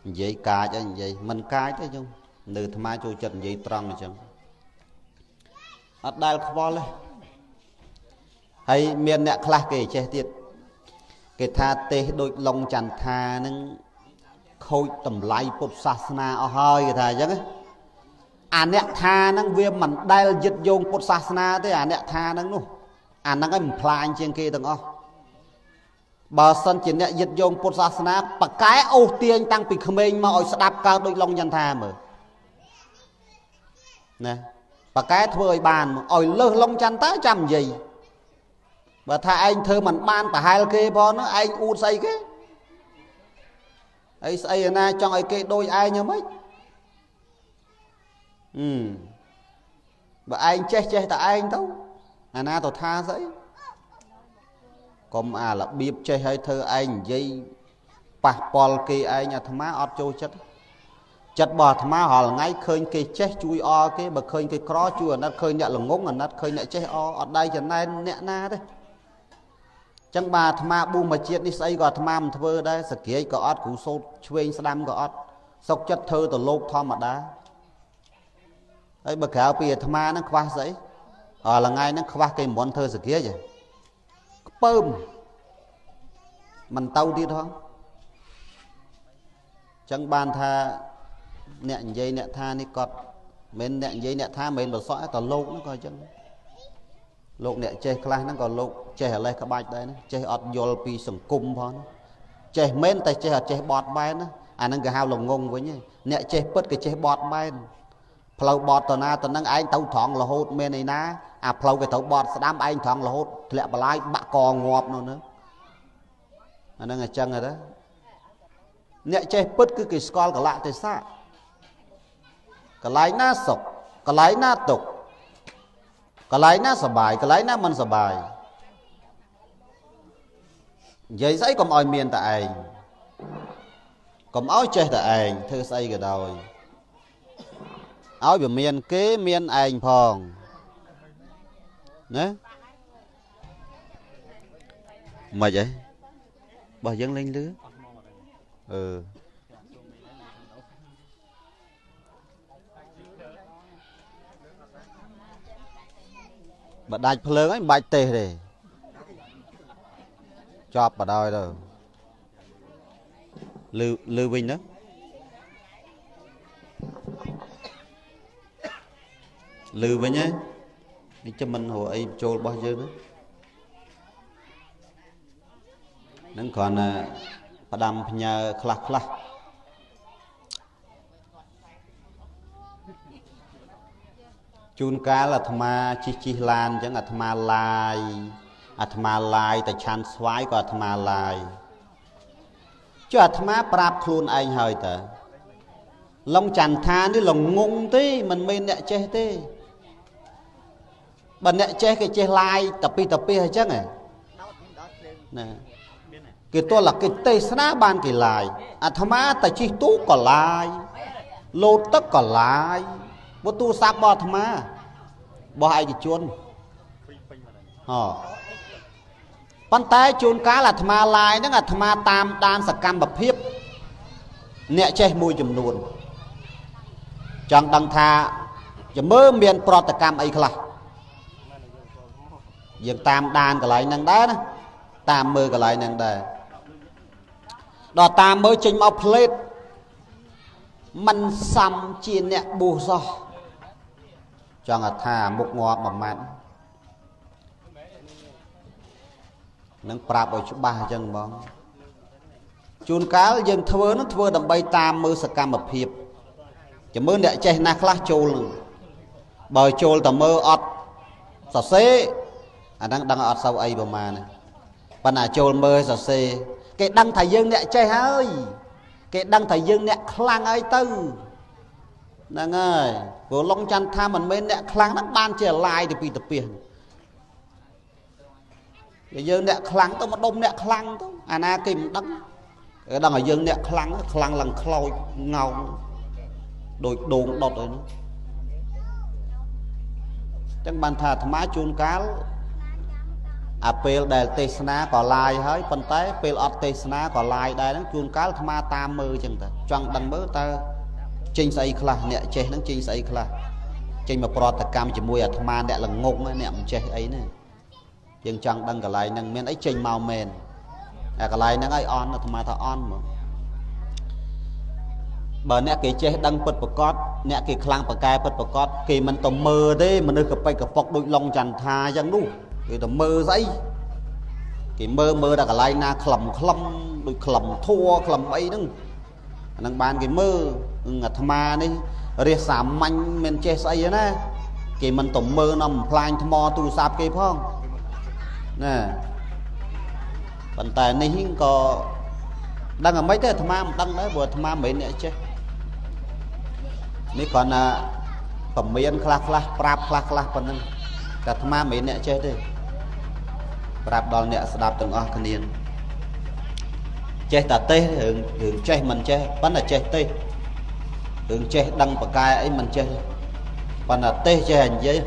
និយាយកាចហើយនិយាយមិនកាចទេជុំនៅអាត្មាចូលចិត្តនិយាយត្រង់អញ្ចឹងអត់ដែលខ្វល់ទេហើយមានអ្នកខ្លះគេចេះទៀតគេថាទេសដូចឡុងចន្ទថានឹងខូចតម្លៃពុទ្ធសាសនាអស់ហើយគេថាអញ្ចឹងអាអ្នកថាហ្នឹងវាមិនដែលយឹតយោងពុទ្ធសាសនាទេអាអ្នកថាហ្នឹងនោះអាហ្នឹងឯងបំផ្លាញជាងគេទាំងអស់បើសិនជាអ្នកយឹតយោងពុទ្ធសាសនាបកែអូសទាញតាំងពីក្មេងមកឲ្យស្ដាប់កើតដូចឡុងចន្ទថាមើលណាបកែធ្វើឲ្យបានឲ្យលើសឡុងចន្ទថាចាំនិយាយបើថាឯងធ្វើមិនបានប្រហែលគេផងនោះឯងអួតស្អីគេអីស្អីណាចង់ឲ្យគេដូចឯងហ្នឹងម៉េចបើឯងចេះចេះតែឯងទៅអាណាទៅថាស្អីកុំអារបៀបចេះឲ្យធ្វើឯងនិយាយប៉ះពាល់គេឯងអាត្មាអត់ចូលចិត្តចិត្តរបស់អាត្មារាល់ថ្ងៃឃើញគេចេះជួយអគេបើឃើញគេក្រជួយអាណិតឃើញអ្នកល្ងងអាណិតឃើញអ្នកចេះអអត់ដៃចំណែនអ្នកណាទេចឹងបាទអាត្មាប៊ូមួយជាតិនេះស្អីក៏អាត្មាមិនធ្វើដែរសក្រាចក៏អត់គ្រូសូត្រឆ្វេងស្ដាំក៏អត់សុកចិត្តធ្វើទៅលោកធម្មតាហើយបើក្រៅពីអាត្មាហ្នឹងខ្វះស្អីរាល់ថ្ងៃហ្នឹងខ្វះគេមិនធ្វើសក្រាចខ្ពើមមិនទៅទៀតហងចឹងបានថាអ្នកនិយាយអ្នកថានេះគាត់មិនអ្នកនិយាយអ្នកថាមិនប្រសក់តែលោកហ្នឹងក៏អញ្ចឹងលោកអ្នកចេះខ្លះហ្នឹងក៏លោកចេះអាលេះក្បាច់ដែរណាចេះអត់យល់ពីសង្គមផងចេះមែនតែចេះអត់ចេះបត់បែនណាអាហ្នឹងគេហៅល្ងងវិញអ្នកចេះពិតគេចេះបត់បែនផ្លូវបត់ទៅណាទៅនឹងឯងទៅត្រង់រហូតមានឯណាអាផ្លូវគេត្រូវបត់ស្ដាំឯងត្រង់រហូតធ្លាក់បលាយបាក់កងាប់នោះណាអាហ្នឹងអញ្ចឹងហ៎អ្នកចេះពិតគឺគេស្គាល់កលៈទេសៈកន្លែងណាសុខកន្លែងណាទុក្ខកន្លែងណាសបាយកន្លែងណាមិនសបាយនិយាយស្អីកុំឲ្យមានតែឯងកុំឲ្យចេះតែឯងធ្វើស្អីក៏ដោយឲ្យវាមានគេមានឯងផងណាមិនអីបើយើងលេងលឺអឺបើដាច់ភ្លើងហើយមិនបាច់ទេសទេចប់បដ ாய் ទៅលឺវិញណាលឺវិញហ៎នេះចាំមិនរកអីចូលរបស់យើងហ្នឹងគ្រាន់តែផ្ដាំផ្ញើខ្លះខ្លះជួនកាលអាត្មាជិះឡានអញ្ចឹងអាត្មាឡាយតែឆាន់ស្វាយក៏អាត្មាឡាយចុះអាត្មាប្រាប់ខ្លួនឯងហើយតើឡុងចន្ទថានេះល្ងងទេមិនមែនអ្នកចេះទេបើអ្នកចេះគេចេះឡាយតពីអញ្ចឹងណាគេទល់តែគេទេសនាបានគេឡាយអាត្មាតែជិះទូក៏ឡាយលោតទឹកក៏ឡាយបើទូរស័ព្ទរបស់អាត្មារបស់ឯកជនហ៎ប៉ុន្តែជួនកាលអាត្មាឡាយហ្នឹងអាត្មាតាមដានសកម្មភាពអ្នកចេះមួយចំនួនចង់ដឹងថាជំរឿមានប្រតិកម្មអីខ្លះយើងតាមដានកន្លែងហ្នឹងដែរណាតាមមើលកន្លែងហ្នឹងដែរដល់តាមមើលចេញមកផ្លេតមិនសមជាអ្នកបួសសោះចង់ថាមុខងាប់មួយម៉ាត់នឹងប្រាប់ឲ្យច្បាស់អញ្ចឹងហ្មងជួនកាលយើងធ្វើនឹងធ្វើដើម្បីតាមមើលសកម្មភាពចាំមើលអ្នកចេះណាស់ខ្លះចូលនឹងបើចូលតែមើលអត់សរសេរអាហ្នឹងដឹងអត់សូវអីប្រមាណប៉ុន្តែចូលមើលសរសេរគេដឹងថាយើងអ្នកចេះហើយគេដឹងថាយើងអ្នកខ្លាំងហើយទៅហ្នឹងហើយព្រោះឡុងចន្ទថាមិនមែនអ្នកខ្លាំងហ្នឹងបានជាឡាយទៅពីតាពីយើងអ្នកខ្លាំងទៅមកដុំអ្នកខ្លាំងទៅអាណាគេមិនដឹងគេដឹងថាយើងអ្នកខ្លាំងខ្លាំងឡើងខ្លោចងោងដូចដូងដុតអីហ្នឹងចឹងបានថាអាត្មាជួនកាល អាពេលដែលទេសនាក៏ឡាយហើយប៉ុន្តែពេលអត់ទេសនាក៏ឡាយដែរហ្នឹងជួនកាលអាត្មាតាមមើលចឹងទៅចង់ដឹងមើលតើចេញស្អីខ្លះអ្នកចេះហ្នឹងចេញស្អីខ្លះចេញមកប្រតិកម្មជាមួយអាត្មាអ្នកល្ងងអ្នកមិនចេះអីណាយើងចង់ដឹងកន្លែងហ្នឹងមានអីចេញមកមែនអាកន្លែងហ្នឹងឲ្យអន់អាត្មាថាអន់ហ្មងបើអ្នកគេចេះដឹងពិតប្រកបអ្នកគេខ្លាំងប្រកែពិតប្រកបគេមិនទៅមើលទេមនុស្សកប៉ិចកប៉ុកដូចឡុងចន្ទថាអញ្ចឹងនោះគេទៅមើលស្អីគេមើលមើលដល់កន្លែងណាក្លឹមក្លឹមដូចក្លឹមធัวក្លឹមអីហ្នឹងអាហ្នឹងបានគេមើលអាត្មានេះរាជសាមញ្ញមិនចេះស្អីណាគេមិនទៅមើលនំផ្លាញថ្មទូរស័ព្ទគេផងណាប៉ុន្តែនេះក៏ដឹងអាម៉េចទេអាត្មាមិនដឹងដែរព្រោះអាត្មាមិនមែនអ្នកចេះនេះគ្រាន់តែពមៀនខ្លះខ្លះប្រាប់ខ្លះខ្លះប៉ុណ្្នឹងតែអាត្មាមិនមែនអ្នកចេះទេប្រាប់ដល់អ្នកស្ដាប់ទាំងអស់គ្នាចេះតែទេរឿងរឿងចេះមិនចេះប៉ុន្តែចេះទេរឿងចេះដឹងបកែអីមិនចេះប៉ុន្តែទេចេះនិយាយ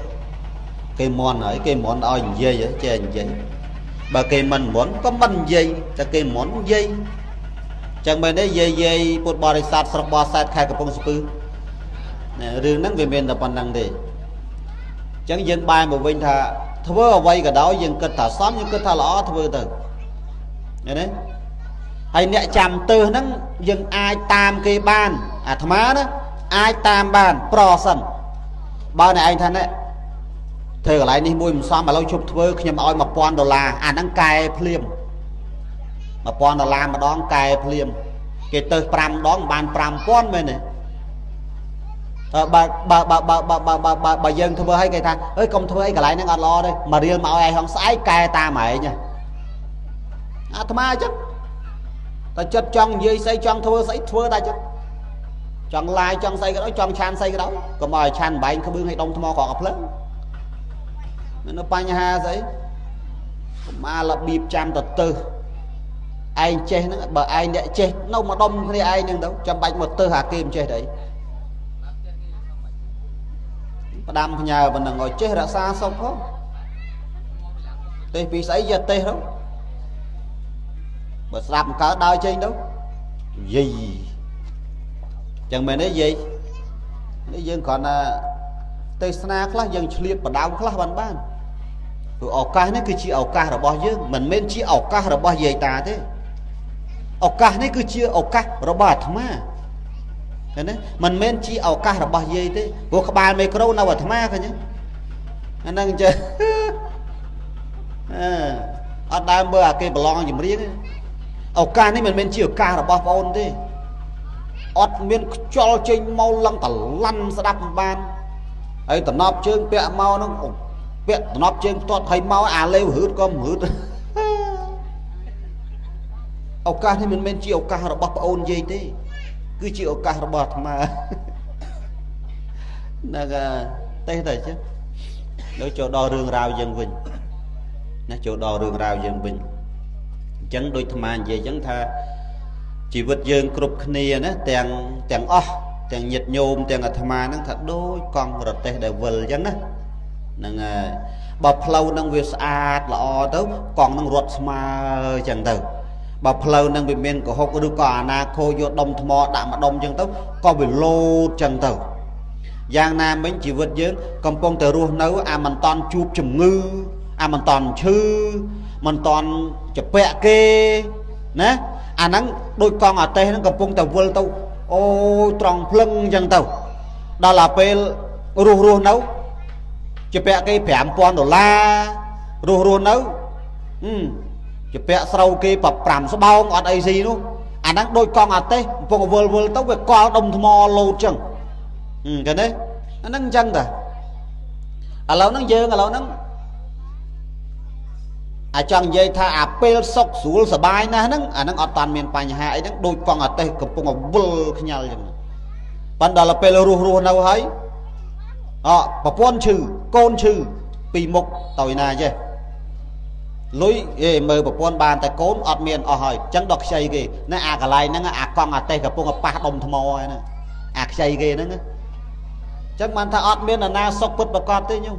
គេមន់ហើយគេមន់ឲ្យនិយាយចេះនិយាយបើគេមិនមន់ក៏មិននិយាយតែគេមន់និយាយចឹងមែនទេយាយយាយពុទ្ធបរិស័ទស្រុកបរសេតខេត្តកំពង់ស្ពឺរឿងហ្នឹងវាមានតែប៉ុណ្្នឹងទេចឹងយើងបែរមកវិញថាធ្វើអ្វីក៏ដោយយើងគិតថាសមយើងគិតថាល្អធ្វើទៅឃើញទេហើយអ្នកចាំទើសហ្នឹងយើងអាចតាមគេបានអាត្មាណាអាចតាមបានប្រសិនបើអ្នកឯងថានេះធ្វើកន្លែងនេះមួយមិនសមឥឡូវជប់ធ្វើខ្ញុំឲ្យ1000ដុល្លារអាហ្នឹងកែភ្លាម1000ដុល្លារម្ដងកែភ្លាមគេទៅ5ដងបាន5000មែនទេបើបើបើបើបើបើបើបើយើងធ្វើឲ្យគេថាអើយកុំធ្វើអីកន្លែងហ្នឹងអត់ល្អទេមករៀលមកឲ្យឯងហងស្អែកកែតាមឯងអាត្មាអញ្ចឹងតែចិត្តចង់និយាយស្អីចង់ធ្វើស្អីធ្វើតែអញ្ចឹងចង់ឡាយចង់ស្អីក៏ដោយចង់ឆានស្អីក៏ដោយកុំឲ្យឆានបែងក្បឿងឲ្យដុំថ្មក្រកភ្លើងនៅបញ្ហាស្អីកុំអារបៀបចាំទៅទៅឯងចេះហ្នឹងបើឯងអ្នកចេះនៅមកដុំគ្នាឯងហ្នឹងទៅចាំបាច់មកទៅអាគេមិនចេះទេផ្ដាំផ្ញើប៉ុណ្ណឹងឲ្យចេះរក្សាសុខផងទេសពីស្អីយកទេសទៅបើស្ដាប់មិនកើតដើរចេញទៅយាយចឹងមែនទេយាយនេះយើងគ្រាន់តែទេសនាខ្លះយើងឆ្លៀតបដៅខ្លះបានបានព្រោះឱកាសនេះគឺជាឱកាសរបស់យើងមិនមែនជាឱកាសរបស់យាយតាទេឱកាសនេះគឺជាឱកាសរបស់អាត្មាឃើញទេមិនមែនជាឱកាសរបស់យាយទេព្រោះក្បាលមីក្រូនៅអាត្មាឃើញទេអាហ្នឹងចេះអឺអត់ដើមមើលអាគេប្រឡងចម្រៀងឱកាសនេះមិនមែនជាឱកាសរបស់ប្អូនទេអត់មានខ្យល់ចេញមកឡើងតឡាន់ស្ដាប់មិនបានហើយតំណប់ជើងពាក់មកហ្នឹងពាក់តំណប់ជើងផ្ទាត់ហើយមកអាលេវហឺតក៏មិនហឺតឱកាសនេះមិនមែនជាឱកាសរបស់ប្អូនយាយទេគឺជាឱកាសរបស់អាត្មាហ្នឹងទេតែចឹងដល់ចូលដល់រឿងរ៉ាវយើងវិញណាចូលដល់រឿងរ៉ាវយើងវិញអញ្ចឹងដូចអាត្មានិយាយអញ្ចឹងថាជីវិតយើងគ្រប់គ្នាណាទាំងអស់ទាំងញាតិញោមទាំងអាត្មាហ្នឹងថាដូចកង់រទេះដែលវិលអញ្ចឹងណាហ្នឹងហើយបើផ្លូវហ្នឹងវាស្អាតល្អទៅកង់ហ្នឹងរត់ស្មើអញ្ចឹងទៅបើផ្លូវហ្នឹងវាមានកុហកឬក៏អាណាខូយកដុំថ្មដាក់មួយដុំអញ្ចឹងទៅក៏វាលោតអញ្ចឹងទៅយ៉ាងណាមិញជីវិតយើងកំពុងតែរស់នៅអាមិនតន់ជួបជំងឺអាមិនតន់ឈឺមិនតន់ជពាក់គេណាអាហ្នឹងដូចកង់អាតេះហ្នឹងកំពុងតែវិលទៅអូត្រង់ភ្លឹងអញ្ចឹងទៅដល់អាពេលរស់រស់នៅជពាក់គេ5000ដុល្លាររស់រស់នៅជពាក់ស្រូវគេ5ស្បោងអត់អីស៊ីនោះអាហ្នឹងដូចកង់អាតេះកំពុងវិលវិលទៅវាកល់ដុំថ្មលោតចឹងឃើញទេអាហ្នឹងអញ្ចឹងតាឥឡូវហ្នឹងយើងឥឡូវហ្នឹងអាចង់និយាយថាអាពេលសុខស្រួលសบายណាស់ហ្នឹងអាហ្នឹងអត់តាន់មានបញ្ហាអីហ្នឹងដូចកង់អាតេះកំពុងវិលខ្ញាល់ចឹងប៉ុន្តែដល់ពេលរស់រស់នៅហើយអប្រពន្ធឈឺកូនឈឺពីមុខទៅឯណាចេះលុយអេមើលប្រពន្ធបានតែកូនអត់មានអស់ហើយអញ្ចឹងដល់ខ្ចីគេណាអាកន្លែងហ្នឹងអាកង់អាតេះកំពុងប៉ះដុំថ្មហើយណាអាខ្ចីគេហ្នឹងអញ្ចឹងបានថាអត់មាននរណាសុខពិតប្រាកដទេញោម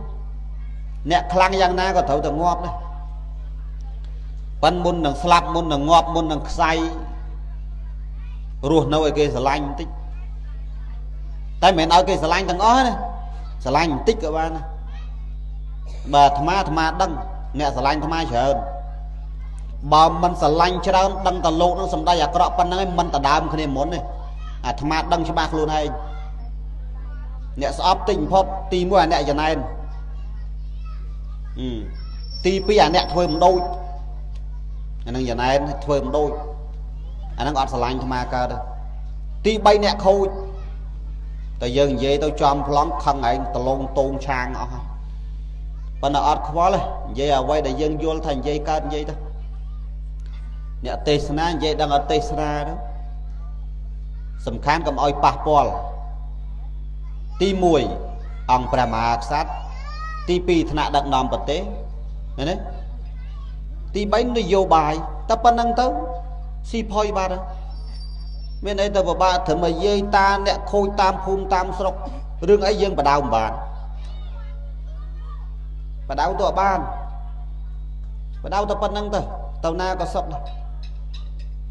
អ្នកខ្លាំងយ៉ាងណាក៏ត្រូវតែងាប់ដែរ ប៉ិនមុននឹងស្លាប់មុននឹងងាប់មុននឹងខ្សែរស់នៅឲ្យគេស្រឡាញ់បន្តិចតែមិនមែនឲ្យគេស្រឡាញ់ទាំងអស់ណាស្រឡាញ់បន្តិចក៏បានណាបើអាត្មាដឹងអ្នកស្រឡាញ់អាត្មាច្រើនបើមិនស្រឡាញ់ច្រើនដឹងតែលោកនឹងសម្ដីអាក្រក់ប៉ុណ្្នឹងឯងមិនដដើមគ្នាមុនទេអាត្មាដឹងច្បាស់ខ្លួនឯងអ្នកស្អប់តិចបំផុតទី1អាអ្នកចំណែនទី2អាអ្នកធ្វើមិនដូចអានឹងចំណែនធ្វើមិនដូចអានឹងអត់ស្រឡាញ់អាត្មាកើតទេទី3អ្នកខូចតែយើងនិយាយទៅចំប្លង់ខឹងឯងដលងតងឆាងអស់ហើយប៉ុន្តែអត់ខ្វល់ទេនិយាយអ្វីដែលយើងយល់ថានិយាយកើតនិយាយទៅអ្នកទេសនានិយាយដឹងអត់ទេសនាទៅសំខាន់កុំឲ្យប៉ះពាល់ទី1អង្គព្រះមហាក្សត្រទី2ថ្នាក់ដឹកនាំប្រទេសឃើញទេទី3នយោបាយតែប៉ុណ្្នឹងទៅស៊ីផុយបាត់មានអីទៅពិបាកត្រឹមឲ្យយាយតាអ្នកខូចតាមភូមិតាមស្រុករឿងអីយើងបដៅមិនបានបដៅទៅអត់បានបដៅទៅប៉ុណ្្នឹងទៅទៅណាក៏សុខដែរ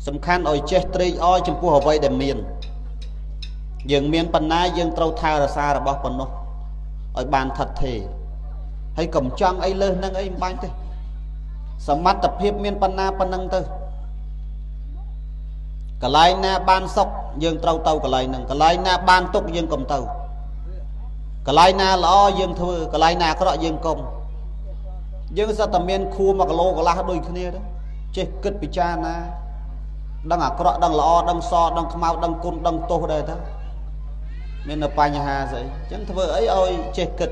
សំខាន់ឲ្យចេះត្រេកអរចំពោះអ្វីដែលមានយើងមានបណ្ណាយើងត្រូវថែរក្សារបស់ប៉ុណ្ណោះឲ្យបានថិតថេរហើយកុំចង់អីលើសនឹងអីមិនបាច់ទេសមត្ថភាពមានបណ្ណាប៉ុណ្ណឹងទៅកន្លែងណាបានសុខយើងត្រូវទៅកន្លែងហ្នឹងកន្លែងណាបានទុកយើងកុំទៅកន្លែងណាល្អយើងធ្វើកន្លែងណាអាក្រក់យើងកុំយើងសិតតែមានខួរ1គីឡូកន្លះដូចគ្នាទៅចេះគិតពិចារណាដឹងអាក្រក់ដឹងល្អដឹងសដឹងខ្មៅដឹងគុណដឹងទោសដែរទៅមាននៅបញ្ហាស្អីអញ្ចឹងធ្វើអីឲ្យចេះគិត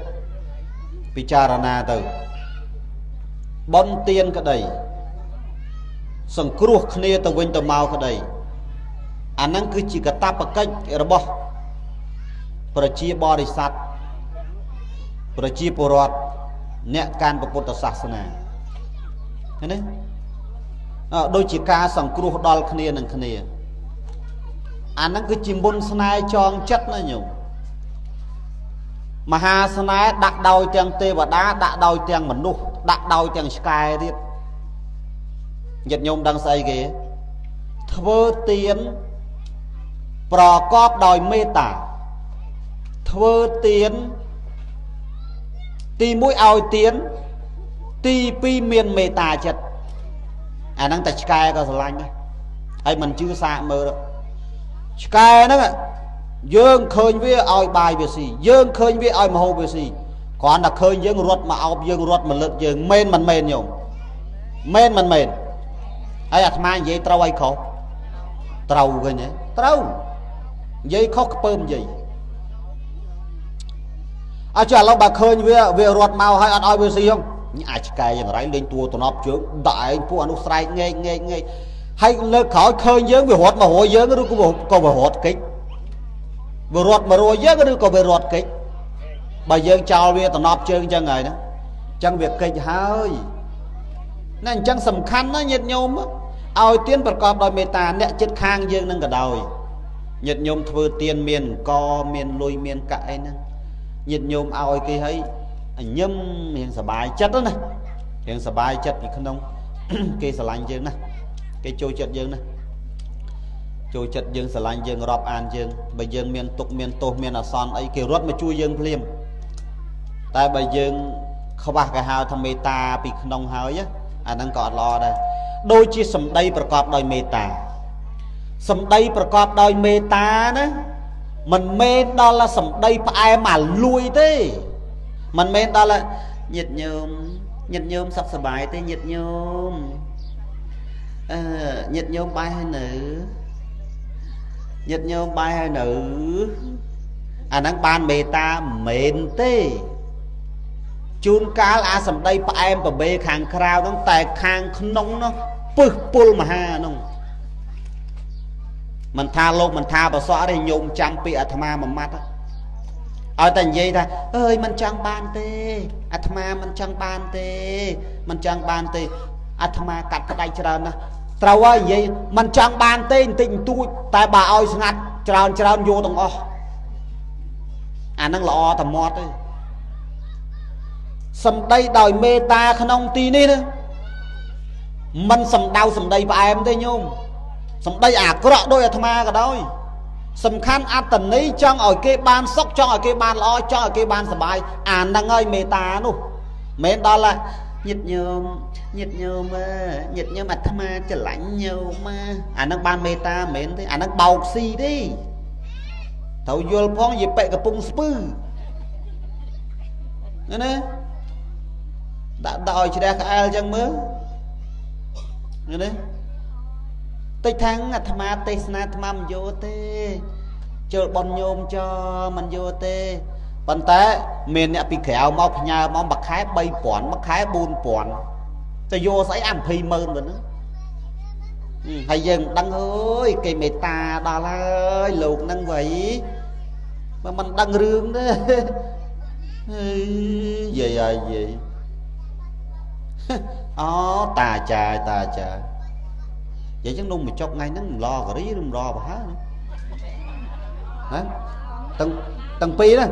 ពិចារណាទៅបុណ្យទានក្តីសង្គ្រោះគ្នាទៅវិញទៅមកក្តីអាហ្នឹងគឺជាកតបកិច្ចរបស់ប្រជាបរិស័ទប្រជាពលរដ្ឋអ្នកកាន់ពុទ្ធសាសនាឃើញទេដូចជាការសង្គ្រោះដល់គ្នានឹងគ្នាអាហ្នឹងគឺជាមុនស្នេហ៍ចងចិត្តណាញោមមហាស្នេហ៍ដាក់ដោយទាំងទេវតាដាក់ដោយទាំងមនុស្សដាក់ដោយទាំងឆ្កែទៀតញាតិញោមដឹងស្អីគេធ្វើទានប្រកបដោយមេត្តាធ្វើទានទី1ឲ្យទានទី2មានមេត្តាចិត្តអាហ្នឹងតែឆ្កែក៏ស្រឡាញ់ដែរហើយមិនជឿសាកមើលឆ្កែហ្នឹងយើងឃើញវាឲ្យបាយវាស៊ីយើងឃើញវាឲ្យមហូបវាស៊ីគ្រាន់តែឃើញយើងរត់មកអោបយើងរត់មកលឹកយើងមែនមិនមែនញោមមែនមិនមែនហើយអាត្មានិយាយត្រូវឲ្យខុសត្រូវឃើញទេត្រូវនិយាយខុសខ្ពើមនិយាយអើចុះឥឡូវបើឃើញវារត់មកហើយអត់ឲ្យវាស៊ីហងអាចឆ្កែយ៉ាងไรលេងតួតំណប់ជើងដាក់ឯងពួកអានោះស្រែកងែកងែកងែកហើយលើកក្រោយឃើញយើងវារត់មករយយើងឬក៏វារត់គេចវារត់មករយយើងឬក៏វារត់គេចបើយើងចោលវាតំណប់ជើងអញ្ចឹងហើយណាអញ្ចឹងវាគេចហើយណាអញ្ចឹងសំខាន់ណាញាតិញោមឲ្យទានប្រកបដោយមេត្តាអ្នកចិត្តខាងយើងនឹងក៏ដោយញាតិញោមធ្វើទានមានអង្គមានលុយមានកាក់អីហ្នឹងញាតិញោមឲ្យគេហើយញឹមរៀងសบายចិត្តណារៀងសบายចិត្តពីក្នុងគេស្រឡាញ់យើងណាគេចូលចិត្តយើងណាចូលចិត្តយើងស្រឡាញ់យើងរាប់អានយើងបើយើងមានទុកមានទោសមានអាសន្នអីគេរត់មកជួយយើងភ្លាមតែបើយើងខ្វះគេហៅថាមេត្តាពីក្នុងហើយអាហ្នឹងក៏អត់ល្អដែរដូចជាសម្ដីប្រកបដោយមេត្តាសម្ដីប្រកបដោយមេត្តាណាមិនមែនដល់សម្ដីផ្អែមអាលួយទេមិនមែនដល់ញាតិញោមញាតិញោមសុខសប្បាយទេញាតិញោមញាតិញោមបាយហើយនៅញាតិញោមបាយហើយនៅអាហ្នឹងបានមេត្តាមិនមែនទេជួនកាលអាសម្ដីផ្អែមប្របេខាងក្រៅហ្នឹងតែខាងក្នុងនោះពឹសពុលមហាហ្នឹងមិនថាលោកមិនថាប្រសក់ទេញោមចាំពីអាត្មាមួយម៉ាត់ឲ្យតែនិយាយថាអើយមិនចង់បានទេអាត្មាមិនចង់បានទេមិនចង់បានទេអាត្មាកាត់ក្តៅច្រើនណាស់ត្រូវហើយនិយាយមិនចង់បានទេបន្តិចបន្តួចតែបើឲ្យស្ងាត់ច្រើនច្រើនយកទាំងអស់អាហ្នឹងល្អតែមាត់ទេសម្ដីដោយមេត្តាក្នុងទីនេះណា មិនសំដៅសម្ដីផ្អែមទេញោមសម្ដីអាក្រក់ដោយអាត្មាក៏ដោយសំខាន់អត្តន័យចង់ឲ្យគេបានសុខចង់ឲ្យគេបានល្អចង់ឲ្យគេបានសប្បាយអាហ្នឹងហើយមេត្តានោះមិនដល់ញាតិញោមញាតិញោមញាតិញោមអាត្មាច្រឡាញ់ញោមអាហ្នឹងបានមេត្តាមិនមែនទេអាហ្នឹងបោកស៊ីទេត្រូវយល់ផងយិបិកំពុងស្ពឺណាដាក់ដាក់ឲ្យជ្រះក្អែលចឹងមើលណាតិចថាងអាត្មាទេសនាអាត្មាមិនយកទេជិលបនញោមចមិនយកទេប៉ុន្តែមានអ្នកពីក្រៅមកផ្ញើមកមួយខែ3000មួយខែ4000ទៅយកស្អីអា200,000ទៅហ្នឹងហើយយើងមិនដឹងអើយគេមេត្តាដល់ហើយលោកហ្នឹងវៃបើមិនដឹងរឿងទេយាយហើយយាយអូតាចាតាចានិយាយចឹងនំបញ្ចុកថ្ងៃហ្នឹងមិនឡការីឬមិនឡប្រហើណាទាំងពីរហ្នឹង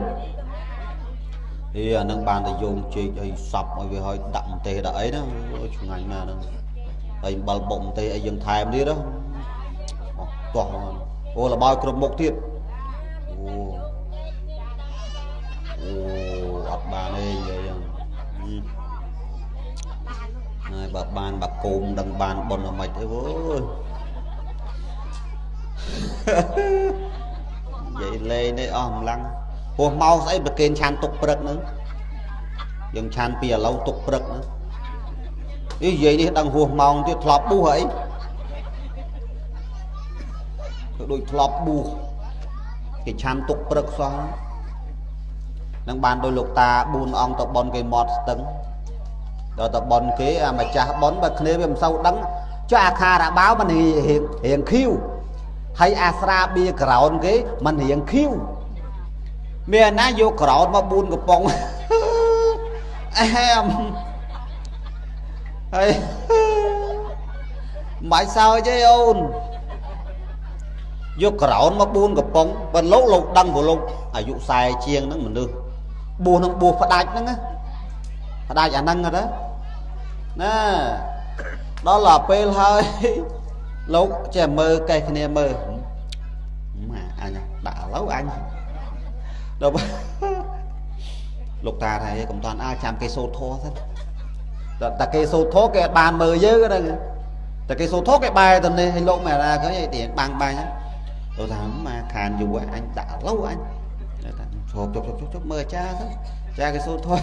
អីអាហ្នឹងបានតែយោងចេកអីសប់ឲ្យវាឲ្យដាក់ម្ទេសដាក់អីណាឆ្ងាញ់ណាស់ហ្នឹងហើយអំបិលបុកម្ទេសអីយើងថែមទៀតណាអស់ទាស់អូលបោយគ្រប់មុខទៀតអូអូអត់បានទេនិយាយចឹងហើយបើបានបើគោមដឹងបានប៉ុនអ្មេចអីអូយនិយាយលេងនេះអស់កម្លាំងព្រោះមកស្អីប្រគេនឆានទុកព្រឹកហ្នឹងយើងឆានពីឥឡូវទុកព្រឹកហ្នឹងអីនិយាយនេះដឹងហួសម៉ោងទៀតធ្លាប់ប៊ូសអីទៅដូចធ្លាប់ប៊ូសគេឆានទុកព្រឹកសោះនឹងបានដោយលោកតា4អង្គទៅបនគេមាត់ស្ទឹងដល់ទៅបនគេអាម្ចាស់បនបើគ្នាវាមិនសូវដឹងចុះអាខារ៉ាបាវมันរៀងខៀវហើយអាស្រាបៀក្រោនគេมันរៀងខៀវមានណាយកក្រោនមក4កំប៉ុងអែមហើយមិនបាច់សើចទេអូនយកក្រោនមក4កំប៉ុងបើលោកដឹងព្រោះលោកអាយុ40ជាងហ្នឹងមនុស្សបួសនឹងបួសផ្ដាច់ហ្នឹងណាផ្ដាច់អាហ្នឹងណាណាដល់ដល់ពេលហើយលោកចេះមើលកេះគ្នាមើលម៉ាអញដាក់ឥឡូវអញដល់លោកតាថាកុំតាន់អើចាំគេសូត្រធម៌សិនតែគេសូត្រធម៌គេអត់បានមើលយើងហ្នឹងតែគេសូត្រធម៌គេបែរទៅនេះឲ្យលោកមែនណាឃើញអីទៀងបាំងបាញ់លោកថាម៉ាខានយូរអញដាក់ឥឡូវអញថាជប់ជប់ជប់ជប់មើលអាចារ្យសិនចាគេសូត្រធម៌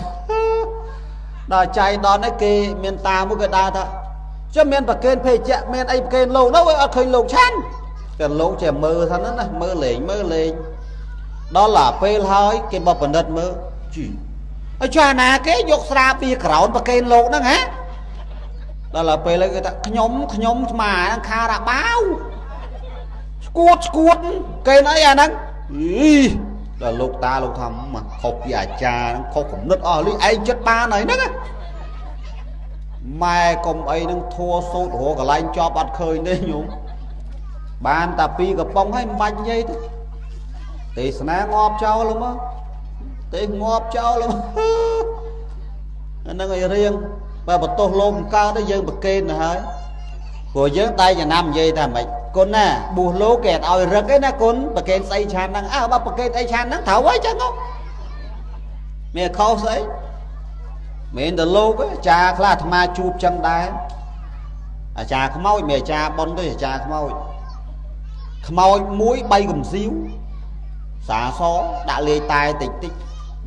ដល់ចៃដល់នេះគេមានតាមួយគេដើរថាចុះមានប្រកេនភេជ្ជៈមានអីប្រកេនលោកនោះអត់ឃើញលោកឆាន់តែលោកចេះមើលថាហ្នឹងណាមើលលេងមើលលេងដល់ឡាពេលហើយគេមកពិនិត្យមើលជីហើយចាណាគេយកស្រាពីក្រោនប្រកេនលោកហ្នឹងហ៎ដល់ឡាពេលហើយគេថាខ្ញុំស្មាហ្នឹងខារ៉ាបាវស្គួតស្គួតគេនអីអាហ្នឹងអីដល់លោកតាលោកថាមកខុសពីអាចារ្យហ្នឹងខុសគំនិតអស់លីឯងចិត្តបានហើយហ្នឹងម៉ែកុំអីហ្នឹងធัวសូត្ររកកន្លែងជាប់អត់ឃើញទេញោមបានតែពីរកំប៉ុងហើយមិនបាច់និយាយទេទេសនាងាប់ចោលមកទេងាប់ចោលហ្នឹងឲ្យរៀងបើបន្ទោសលោកមិនកើតទេយើងប្រកេនទៅហើយព្រោះយើងតែចំណាំនិយាយថាម៉េចគុណណាបួសលោកគេអត់ឲ្យរឹកទេណាគុណប្រកេនស្អីឆានហ្នឹងអើបើប្រកេនអីឆានហ្នឹងត្រូវហើយចឹងហ៎មានខុសស្អីមិនតែលោកទេអាចារ្យខ្លះអាត្មាជួបចឹងដែរអាចារ្យខ្មោចមិនអាចារ្យប៉ុនទេអាចារ្យខ្មោចខ្មោចមួយ3កំសៀវសាសដាក់លាយតែតិចតិច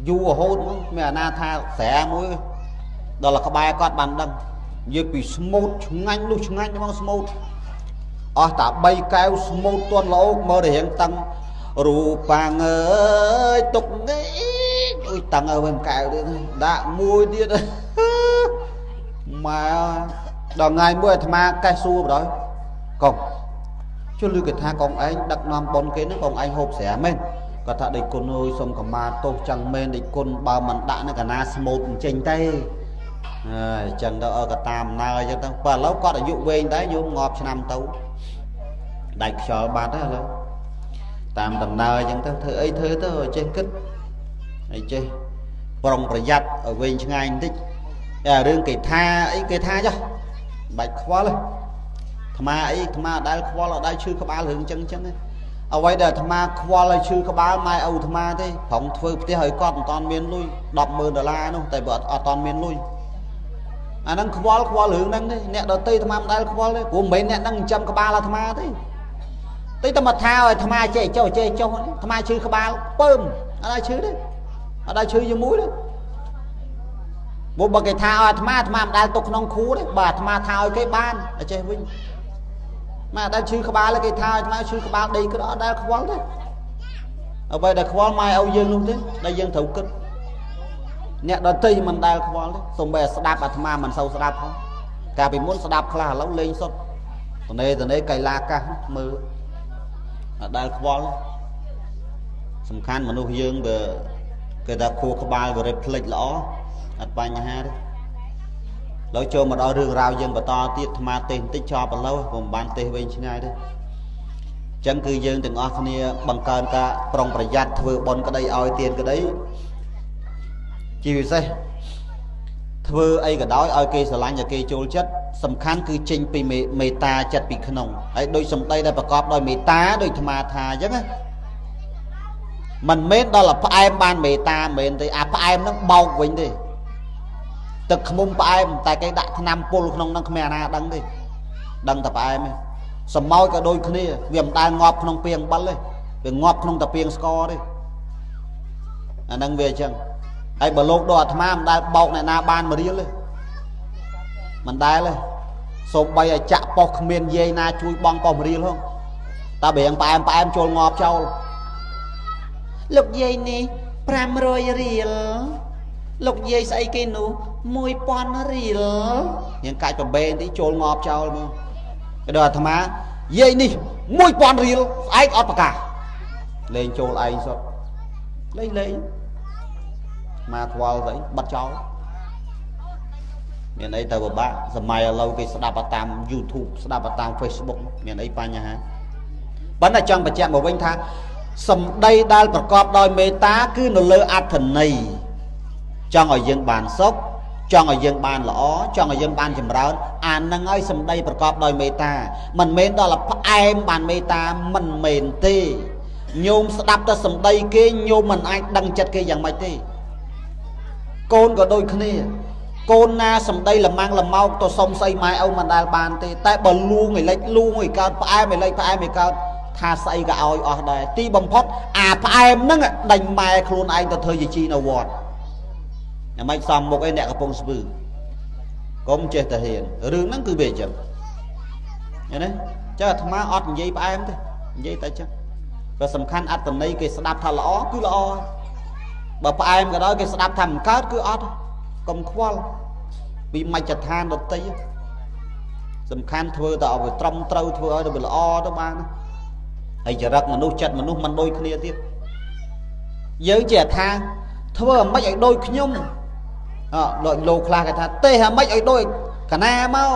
យូររហូតមកមានអាណាថាស្រែមួយដល់ក្បែរគាត់បានដឹងនិយាយពីស្មូតឆ្ងាញ់នោះឆ្ងាញ់ហ្មងស្មូតអស់តា3កែវស្មូតទន់លោកមើលរៀងតឹងរូបាងអើយទុកនេះអុយតឹងឲ្យវិញកែវទៀតដាក់មួយទៀតម៉ែដល់ថ្ងៃមួយអាត្មាកេះសួរបណ្ដោយកងជលឺគេថាកងឯងដឹកនាំប៉ុនគេហ្នឹងកងឯងហូបស្រាមែនគាត់ថាដេចគុណអើយសុំកម្មាទោសចឹងមែនដេចគុណបើមិនដាក់នៅកណាស្មូតអញ្ចេញទេអញ្ចឹងទៅអើក៏តាមណើអញ្ចឹងទៅបើឥឡូវគាត់អាយុវែងដែរញោមងាប់ឆ្នាំទៅដាច់ខ្យល់បាត់ហើយឥឡូវតាមដំណើរអញ្ចឹងទៅធ្វើអីធ្វើទៅឲ្យចេះគិតឲ្យចេះប្រុងប្រយ័ត្នឲ្យវែងឆ្ងាយបន្តិចតែរឿងគេថាអីគេថាចុះ បាច់ខ្វល់ទេអាត្មាអីអាត្មាអត់ដែលខ្វល់អត់ដែលឈឺក្បាលរឿងចឹងចឹងទេអ្វីដែលអាត្មាខ្វល់ឲ្យឈឺក្បាលម៉ែឪអាត្មាទេប្រងធ្វើផ្ទះឲ្យគាត់មិនតាន់មានលុយ100,000ដុល្លារនោះតែបើអត់តាន់មានលុយអាហ្នឹងខ្វល់ខ្វល់រឿងហ្នឹងទេអ្នកដទៃអាត្មាមិនដែលខ្វល់ទេព្រោះមិនមែនអ្នកហ្នឹងចិញ្ចឹមក្បាលអាត្មាទេតិចតែមកថាឲ្យអាត្មាចេះចុះចេះចុះអាត្មាឈឺក្បាលពើមអត់ដែលឈឺទេអត់ដែលឈឺជាមួយទេព្រោះបើគេថាឲ្យអាត្មាអាត្មាមិនដែលទុកក្នុងគ្រូទេបើអាត្មាថាឲ្យគេបានអត់ចេះវិញមកអត់ដែលឈឺក្បាលទេគេថាឲ្យអាត្មាឈឺក្បាលដីក៏អត់ដែលខ្វល់ទេអ្វីដែលខ្វល់ម៉ែឪយើងនោះទេដែលយើងត្រូវគិតអ្នកដទៃមិនដែលខ្វល់ទេសូម្បីតែស្ដាប់អាត្មាមិនសូវស្ដាប់ផងកាលពីមុនស្ដាប់ខ្លះឥឡូវលេងសុទ្ធតនេតនេកៃឡាកាសមើលអត់ដែលខ្វល់សំខាន់មនុស្សយើងបើគេថាខួរក្បាលវារេផ្លិចល្អអត់បញ្ហាទេឡើយចូលមកដល់រឿងរ៉ាវយើងបន្តទៀតអាត្មាទេសបន្តិចចប់ឥឡូវពុំបានទេសវិញឆ្ងាយទេអញ្ចឹងគឺយើងទាំងអស់គ្នាបង្កើនការប្រុងប្រយ័ត្នធ្វើបុណ្យក្តីឲ្យទានក្តីជាពិសេសធ្វើអីក៏ដោយឲ្យគេស្រឡាញ់ឲ្យគេចូលចិត្តសំខាន់គឺចេញពីមេត្តាចិត្តពីក្នុងហើយដោយសម្ដីដែលប្រកបដោយមេត្តាដោយអាត្មាថាអញ្ចឹងណាមិនមែនដល់ផ្អែមបានមេត្តាមិនមែនទេអាផ្អែមហ្នឹងបោកវិញទេទឹកខ្មុំផ្អែមតែគេដាក់ថ្នាំពុលក្នុងហ្នឹងគ្មានអាណាដឹងទេដឹងតែផ្អែមទេសម្ោចក៏ដូចគ្នាវាមិនដែលងាប់ក្នុងពាងអំបិលទេវាងាប់ក្នុងតាពាងស្ករទេអាហ្នឹងវាអញ្ចឹងហើយបើលោកដល់អាត្មាមិនដែលបោកអ្នកណាបានមួយរៀលទេមិនដែលទេសូម្បីឲ្យចាក់ប៉ុស្គ្មានយាយណាជួយបងប៉ុស្មួយរៀលហងតើបើរៀងផ្អែមផ្អែមចូលងាប់ចោលលោកយាយនេះ500រៀលលោកយាយស្អីគេនោះ1000រៀលរៀងកាច់ប្របេនទីចូលងាប់ចោលមកគេដល់អាត្មាយាយនេះ1000រៀលស្អែកអត់ប្រកាសលេងចូលឯងសុទ្ធលេងលេងមកខ្វល់ស្អីបាត់ចោលមានអីទៅពិបាកសម័យឥឡូវគេស្ដាប់តាម YouTube ស្ដាប់តាម Facebook មានអីបញ្ហាប៉ុន្តែចង់បញ្ជាក់មកវិញថាសម្ដីដែលប្រកបដោយមេត្តាគឺនៅលើអត្ថន័យចង់ឲ្យយើងបានសុខចង់ឲ្យយើងបានល្អចង់ឲ្យយើងបានចម្រើនអានឹងឲ្យសម្ដីប្រកបដោយមេត្តាមិនមែនដល់ផ្អែមបានមេត្តាមិនមែនទេញោមស្ដាប់តែសម្ដីគេញោមមិនអាចដឹងចិត្តគេយ៉ាងម៉េចទេកូនក៏ដូចគ្នាកូនណាសម្ដីលម៉ាំងលម៉ោកទៅសុំស្អីម៉ែឪមិនដែលបានទេតែបើលួងឲ្យលិចលួងឲ្យកើតផ្អែមឲ្យលិចផ្អែមឲ្យកើតថាស្អីក៏ឲ្យអស់ដែរទីបំផុតអាផ្អែមហ្នឹងដេញម៉ែខ្លួនឯងទៅធ្វើជាជីនៅវត្តយ៉ាងម៉េចសំមុខអីអ្នកកំពុងស្ពឺកុំចេះតែហ៊ានរឿងហ្នឹងគឺវាអញ្ចឹងឃើញទេចាអាត្មាអត់និយាយផ្អែមទេនិយាយតែអញ្ចឹងបើសំខាន់អត្តន័យគេស្ដាប់ថាល្អគឺល្អបើផ្អែមក៏ដោយគេស្ដាប់ថាមិនកើតគឺអត់កុំខ្វល់ពីមជ្ឈដ្ឋានដទៃសំខាន់ធ្វើតែឲ្យវាត្រឹមត្រូវធ្វើឲ្យវាល្អទៅបានហើយចរិតមនុស្សចិត្តមនុស្សមិនដូចគ្នាទៀតយើងជាថាធ្វើអាម៉េចឲ្យដូចខ្ញុំអដូចលោកខ្លះគេថាទេអាម៉េចឲ្យដូចកណាមក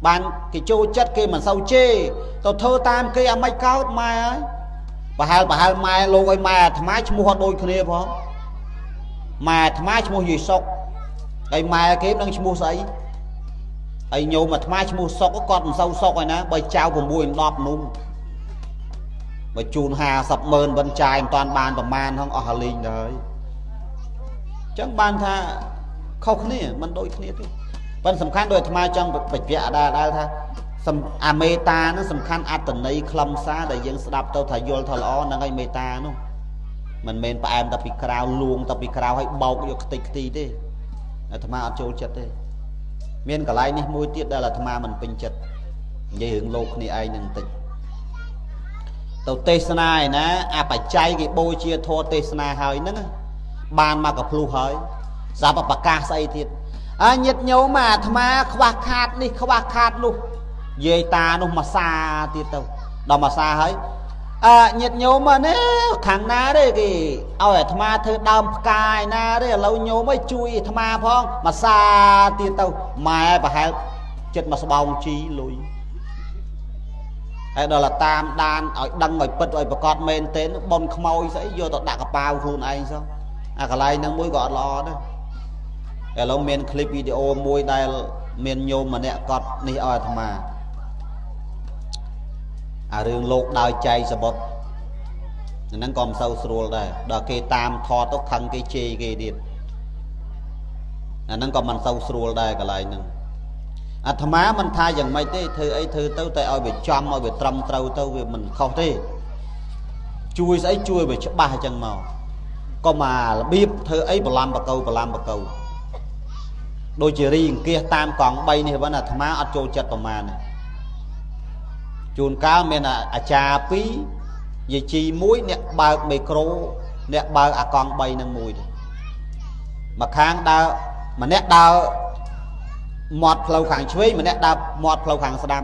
បានគេចូលចិត្តគេមិនសូវជេរទៅធ្វើតាមគេអាម៉េចកើតម៉ែហើយប្រហែលប្រហែលម៉ែលោកឲ្យម៉ែអាត្មាឈ្មោះអត់ដូចគ្នាផងម៉ែអាត្មាឈ្មោះយេសុកហើយម៉ែគេមិនដឹងឈ្មោះស្អីហើយញោមអាត្មាឈ្មោះសុកគាត់មិនសូវសុកឯណាបើចៅ6 10នោះបើជូន50ម៉ឺនវិនចាយមិនតាន់បានប្រមាណហងអស់អាលីងទៅហើយអញ្ចឹងបានថាខុសគ្នាមិនដូចគ្នាទេប៉ុន្តែសំខាន់ដោយអាត្មាចង់បញ្ជាក់ដែរថាអាមេត្តានឹងសំខាន់អត្តន័យខ្លឹមសារដែលយើងស្ដាប់ទៅថាយល់ថាល្អហ្នឹងហើយមេត្តានោះមិនមែនផ្អែមតែពីក្រៅលួងតែពីក្រៅឲ្យបោកយកខ្ទេចខ្ទីទេអាត្មាអត់ចូលចិត្តទេមានកន្លែងនេះមួយទៀតដែលអាត្មាមិនពេញចិត្តនិយាយរឿងលោកគ្នាឯងនឹងបន្តិចទៅទេសនាឯណាអបច្ច័យគេបូជាធម៌ទេសនាហើយហ្នឹងបានមកកភ្លុះហើយស្រាប់ប្រកាសស្អីទៀតអើញាតិញោមអាត្មាខ្វះខាតនេះខ្វះខាតនោះយាយតានោះមកសាទៀតទៅដល់មកសាហើយអើញាតិញោមនេះខាងណាទេគេឲ្យអាត្មាធ្វើដើមផ្កាឯណាទេឥឡូវញោមឲ្យជួយអាត្មាផងមកសាទៀតទៅម៉ែប្រហែលចិត្តមកស្បោងជីលុយហើយដល់តាមដានឲ្យដឹងឲ្យពិតឲ្យប្រកបមែនទេប៉ុនខ្មោចស្អីយកទៅដាក់កប៉ាវខ្លួនឯងសោះអាកន្លែងហ្នឹងមួយក៏អត់ល្អដែរឥឡូវមានคลิปវីដេអូមួយដែល មានញោមម្នាក់គាត់នេះឲ្យអាត្មាអារឿងលោកដើរចែកសបុតហ្នឹងក៏មិនសូវស្រួលដែរដល់គេតាមថតទៅខឹងគេជេរគេទៀតអាហ្នឹងក៏មិនសូវស្រួលដែរកន្លែងហ្នឹងអាត្មាមិនថាយ៉ាងម៉េចទេធ្វើអីធ្វើទៅតែឲ្យវាចំឲ្យវាត្រឹមត្រូវទៅវាមិនខុសទេជួយស្អីជួយវាច្បាស់អញ្ចឹងមកក៏មករបៀបធ្វើអីបន្លំបកៅបន្លំបកៅដូចជារីអង្គាសតាមកង់3នេះវិញអាត្មាអត់ចូលចិត្តប្រមាណទេជួនកាលមានអាចារ្យ2យាយជី1អ្នកបើកមីក្រូអ្នកបើកអាកង់3នឹងមួយទេមកខាងដើរម្នាក់ដើរមាត់ផ្លូវខាងឆ្វេងម្នាក់ដើរមាត់ផ្លូវខាងស្ដាំ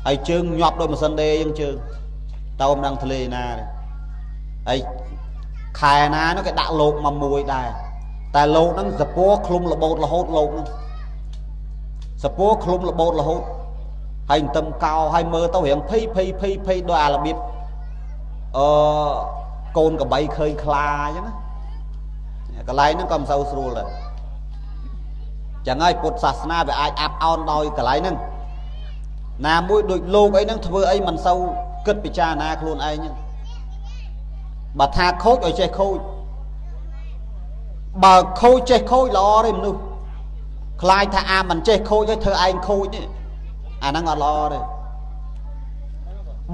ហើយជើងញាប់ដូចម៉ាស៊ីនដេអញ្ចឹងជើងទៅមិនដឹងធ្លេណាទេហើយខែណានោះគេដាក់លោកមកមួយដែរតែលោកហ្នឹងសពឃ្លុំរបូតរហូតលោកហ្នឹងសពឃ្លុំរបូតរហូតហើយទឹមកោហើយមើលទៅរៀងភ័យភ័យភ័យភ័យដោយអារបៀបអឺកូនកបីឃើញខ្លាអញ្ចឹងណាកន្លែងហ្នឹងក៏មិនសូវស្រួលដែរចឹងហើយពុទ្ធសាសនាវាអាចអាប់អោនដោយកន្លែងហ្នឹងណាមួយដូចលោកអីហ្នឹងធ្វើអីមិនសូវគិតពិចារណាខ្លួនឯងហ្នឹងបើថាខូចឲ្យចេះខូចបើខូចចេះខូចល្អទេមនុស្សខ្លាចថាអាមិនចេះខូចឲ្យធ្វើឯងខូចនេះអាហ្នឹងអត់ល្អទេ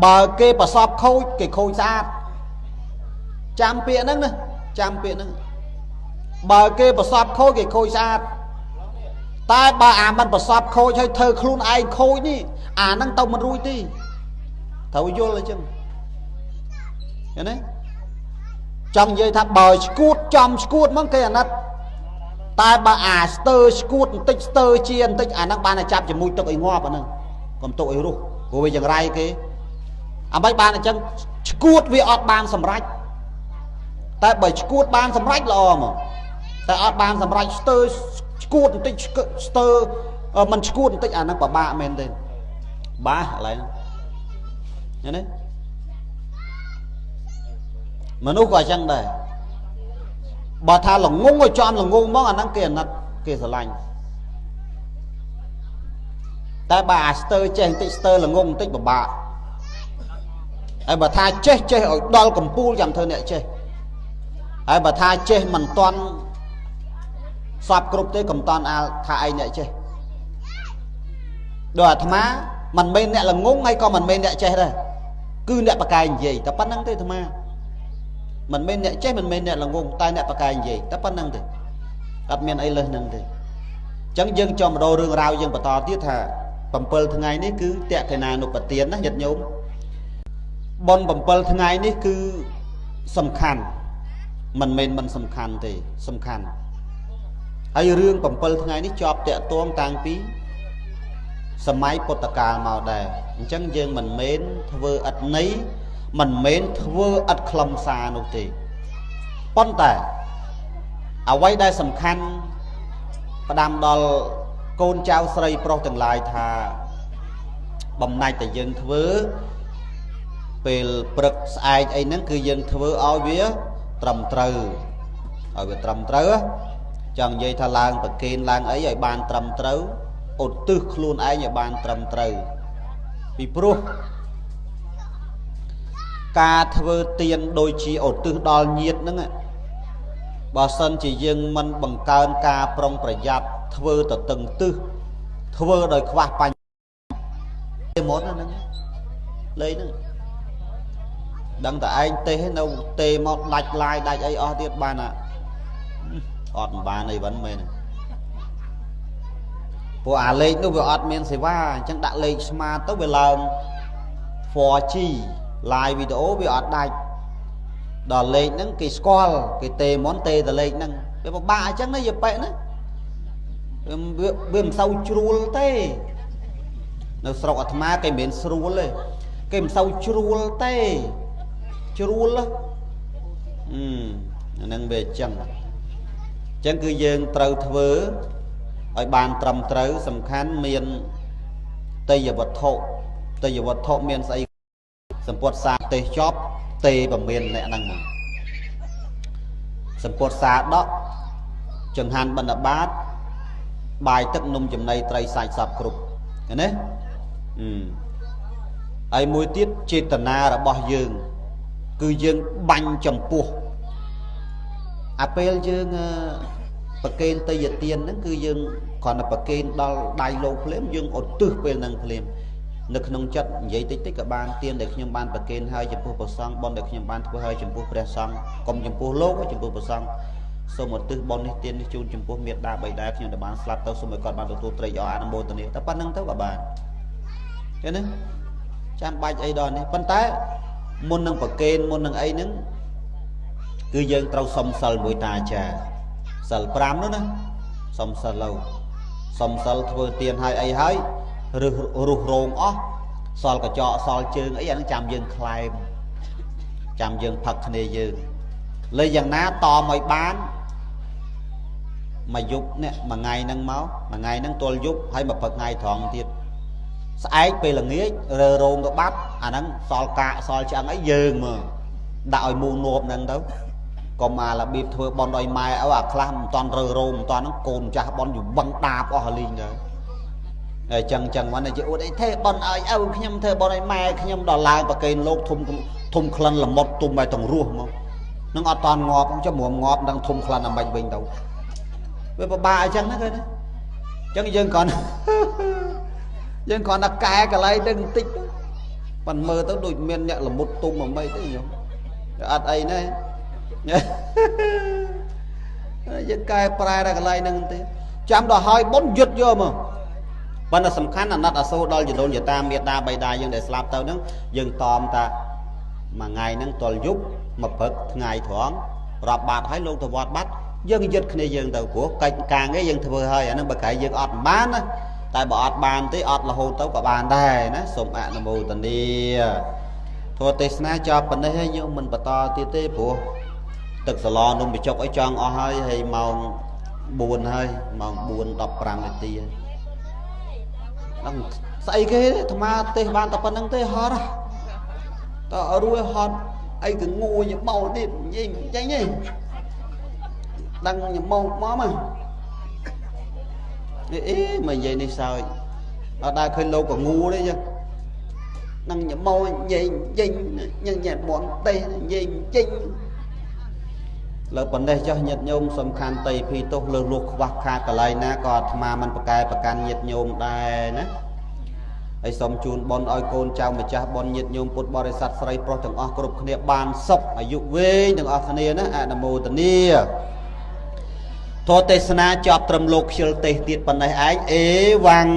បើគេប្រសពខូចគេខូចស្អាតចាំពាក្យហ្នឹងណាចាំពាក្យហ្នឹងបើគេប្រសពខូចគេខូចស្អាតតែបើអាមិនប្រសពខូចឲ្យធ្វើខ្លួនឯងខូចនេះអាហ្នឹងទៅមិនរួចទេត្រូវយល់អញ្ចឹងឃើញទេចង់និយាយថាបើឈួតចំឈួតហ្មងគេអាណិតតែបើអាស្ទើឈួតបន្តិចស្ទើជាបន្តិចអាហ្នឹងបានតែចាប់ជាមួយទឹកឲ្យងាប់អាហ្នឹងកុំទុកឲ្យរស់ព្រោះវាចង្រៃគេអាមិនបានអញ្ចឹងឈួតវាអត់បានសម្រេចតែបើឈួតបានសម្រេចល្អហ្មងតែអត់បានសម្រេចស្ទើឈួតបន្តិចស្ទើមិនឈួតបន្តិចអាហ្នឹងពិបាកមែនទេបាសឥឡូវហ្នឹងណាមនុស្សក៏អញ្ចឹងដែរបើថាល្ងងឲ្យចំល្ងងហ្មងអាហ្នឹងគេអាណិតគេស្រឡាញ់តែបើអាស្ទើចេះបន្តិចស្ទើល្ងងបន្តិចពិបាកហើយបើថាចេះចេះឲ្យដល់កំពូលចាំធ្វើអ្នកចេះហើយបើថាចេះមិនតាន់សពគ្រប់ទេកុំតាន់អាលថាឯងអ្នកចេះដោយអាត្មាមិនមែនអ្នកល្ងងហើយក៏មិនមែនអ្នកចេះដែរគឺអ្នកបកែនិយាយតែប៉ុណ្្នឹងទេអាត្មាមិនមែនអ្នកចេះមិនមែនអ្នកល្ងងតែអ្នកបកែនិយាយតែប៉ុណ្្នឹងទេអត់មានអីលើសហ្នឹងទេអញ្ចឹងយើងចូលមកដល់រឿងរ៉ាវយើងបន្តទៀតថា7ថ្ងៃនេះគឺតក្កណានុបទានណាញាតិញោមបុណ្យ7ថ្ងៃនេះគឺសំខាន់មិនមែនមិនសំខាន់ទេសំខាន់ហើយរឿង7ថ្ងៃនេះជាប់តាក់ទងតាំងពីសម័យពុទ្ធកាលមកដែរអញ្ចឹងយើងមិនមែនធ្វើឥតន័យមិនមែនធ្វើឥតខ្លឹមសារនោះទេប៉ុន្តែអ្វីដែលសំខាន់ផ្ដាំដល់កូនចៅស្រីប្រុសទាំងឡាយថាបំណាច់តែយើងធ្វើពេលព្រឹកស្អែកអីហ្នឹងគឺយើងធ្វើឲ្យវាត្រឹមត្រូវឲ្យវាត្រឹមត្រូវចង់និយាយថាឡើងប្រគេនឡើងអីឲ្យបានត្រឹមត្រូវឧទ្ទិសខ្លួនឯងឲ្យបានត្រឹមត្រូវពីព្រោះការធ្វើទានដូចជាឧទ្ទិសដល់ញាតិហ្នឹងបើសិនជាយើងមិនបង្កើនការប្រុងប្រយ័ត្នធ្វើទៅតឹងទឹះធ្វើដោយខ្វះបញ្ញមុនហ្នឹងលេងហ្នឹងដឹងតែឯងទេនៅទេមកដាច់ឡាយដាច់អីអស់ទៀតបានអត់មិនបានអីវិញមែនព្រោះអាលេខនោះវាអត់មានសេវាអញ្ចឹងដាក់លេខស្មាទៅវាឡើង 4G live វីដេអូវាអត់ដាច់ដល់លេខហ្នឹងគេស្គាល់គេទេមុនទេតែលេខហ្នឹងវាពិបាកអញ្ចឹងណាយាប៉ែណាវាមិនសូវជ្រួលទេនៅស្រុកអាត្មាគេមិនមែនស្រួលទេគេមិនសូវជ្រួលទេជ្រួលអាហ្នឹងវាអញ្ចឹងអញ្ចឹងគឺយើងត្រូវធ្វើឲ្យបានត្រឹមត្រូវសំខាន់មានទេយវត្ថុទេយវត្ថុមានស្អីសម្ពុតសាទេសចប់ទេពមានអ្នកហ្នឹងមកសម្ពុតសាដកចង្ហាន់បណ្ឌបាត បាយទឹកនំចំណីត្រីសាច់សពគ្រប់ឃើញទេហើយមួយទៀតចេតនារបស់យើងគឺយើងបាញ់ចំពោះអាពេលយើងប្រគេនតយទានហ្នឹងគឺយើងគ្រាន់តែប្រគេនដល់ដៃលោកភ្លាមយើងឧទ្ទិសពេលហ្នឹងភ្លាមនៅក្នុងចិត្តនិយាយតិចតិចក៏បានទានដែលខ្ញុំបានប្រគេនហើយចំពោះព្រះសង្ឃបុណ្យដែលខ្ញុំបានធ្វើហើយចំពោះព្រះសង្ឃកុំចំពោះលោកចំពោះព្រះសង្ឃសូមឧទ្ទិសបុណ្យនេះទាននេះជូនចំពោះមេដាបិតាខ្ញុំដែលបានស្លាប់ទៅសូមឲ្យគាត់បានទទួលត្រេកអរអនុមោទនាតែប៉ុណ្្នឹងទៅក៏បានឃើញទេចាំបាច់អីដល់នេះប៉ុន្តែមុននឹងប្រគេនមុននឹងអីហ្នឹងគឺយើងត្រូវសុំសិលមួយតាអាចារ្យសិល5នោះណាសុំសិលទៅសុំសិលធ្វើទានហើយអីហើយរុះរោងអស់សល់កញ្ចក់សល់ជើងអីអាហ្នឹងចាំយើងក្លែមចាំយើងផឹកគ្នាយើងលើយ៉ាងណាតមឲ្យបានមួយយប់នេះមួយថ្ងៃហ្នឹងមកមួយថ្ងៃហ្នឹងទល់យប់ហើយមកព្រឹកថ្ងៃត្រង់ទៀតស្អែកពេលល្ងាចរើរោងទៅបាត់អាហ្នឹងសល់កាកសល់ឆ្អឹងអីយើងមកដាក់ឲ្យមូនួបហ្នឹងទៅកុំអារបៀបធ្វើបន់ឲ្យម៉ែឪអាខ្លះមិនតាន់រើរោងមិនតាន់ហ្នឹងកូនចាស់បន់យវឹងដាបអស់លីងទៅហើយចឹងចឹងមកជាអួតអីធ្វើបន់ឲ្យឪខ្ញុំធ្វើបន់ឲ្យម៉ែខ្ញុំដល់ឡើងប្រកេនលោកធំធំក្លិនល្មុតទុំឲ្យទាំងរស់មកនឹងអត់តាន់ងាប់ចាំរួមងាប់នឹងធំក្លិនអាម៉េចវិញទៅវាពិបាកអញ្ចឹងណាឃើញទេអញ្ចឹងយើងគ្រាន់យើងគ្រាន់តែកែកន្លែងទៅបន្តិចប៉ុន្តែមើលទៅដូចមានអ្នកល្មុតទុំអាម៉េចទេញោមអត់អីណាយើងកែប្រែដល់កន្លែងហ្នឹងទេចាំដល់ហើយបុណ្យយុទ្ធយកមកប៉ុន្តែសំខាន់អាណិតអាសូរដល់យលូនយតាមេដាបៃតាយើងដែលស្លាប់ទៅហ្នឹងយើងតមតាមួយថ្ងៃហ្នឹងទល់យប់មកព្រឹកថ្ងៃត្រង់រាប់បាតហើយលោកទៅវត្តបាត់យើងយឹតគ្នាយើងទៅព្រោះកិច្ចការងារយើងធ្វើហើយអាហ្នឹងបើក្រែងយើងអត់បានណាតែបើអត់បានទេអត់រហូតទៅក៏បានដែរណាសូមអនុមោទនាធម៌ទេសនាចប់ប៉ុណ្ណេះហើយយើងមិនបន្តទៀតទេព្រោះទឹកសឡនំបញ្ចុកអីចង់អស់ហើយហើយម៉ោង4ហើយម៉ោង4:15នាទីហើយដឹងស្អីគេអាត្មាទេសបានតែប៉ុណ្្នឹងទេហត់តើរួយហត់អីក៏ងួយបោទៀតនិយាយចេញទេដឹងញមោកមកមកអេមកនិយាយនេះសើចអត់ដែលឃើញលោកក៏ងួទេចឹងនឹងញមោនិយាយចេញញញែបនទេសនិយាយចេញលើប៉ុណ្ណេះចុះញាតិញោមសំខាន់តីភីទោសលើសលួសខ្វះខាតកន្លែងណាក៏អាត្មាមិនប្រកែប្រកាន់ញាតិញោមដែរណាហើយសូមជូនបុណ្យឲ្យកូនចៅម្ចាស់បុណ្យញាតិញោមពុទ្ធបរិស័ទស្រីប្រុសទាំងអស់គ្រប់គ្នាបានសុខអាយុវែងទាំងអស់គ្នាណាអនុមោទនាធម៌ទេសនាចប់ត្រឹមលោកខ្ជិលទេសទៀតប៉ុណ្ណេះឯងអេវ៉ាំង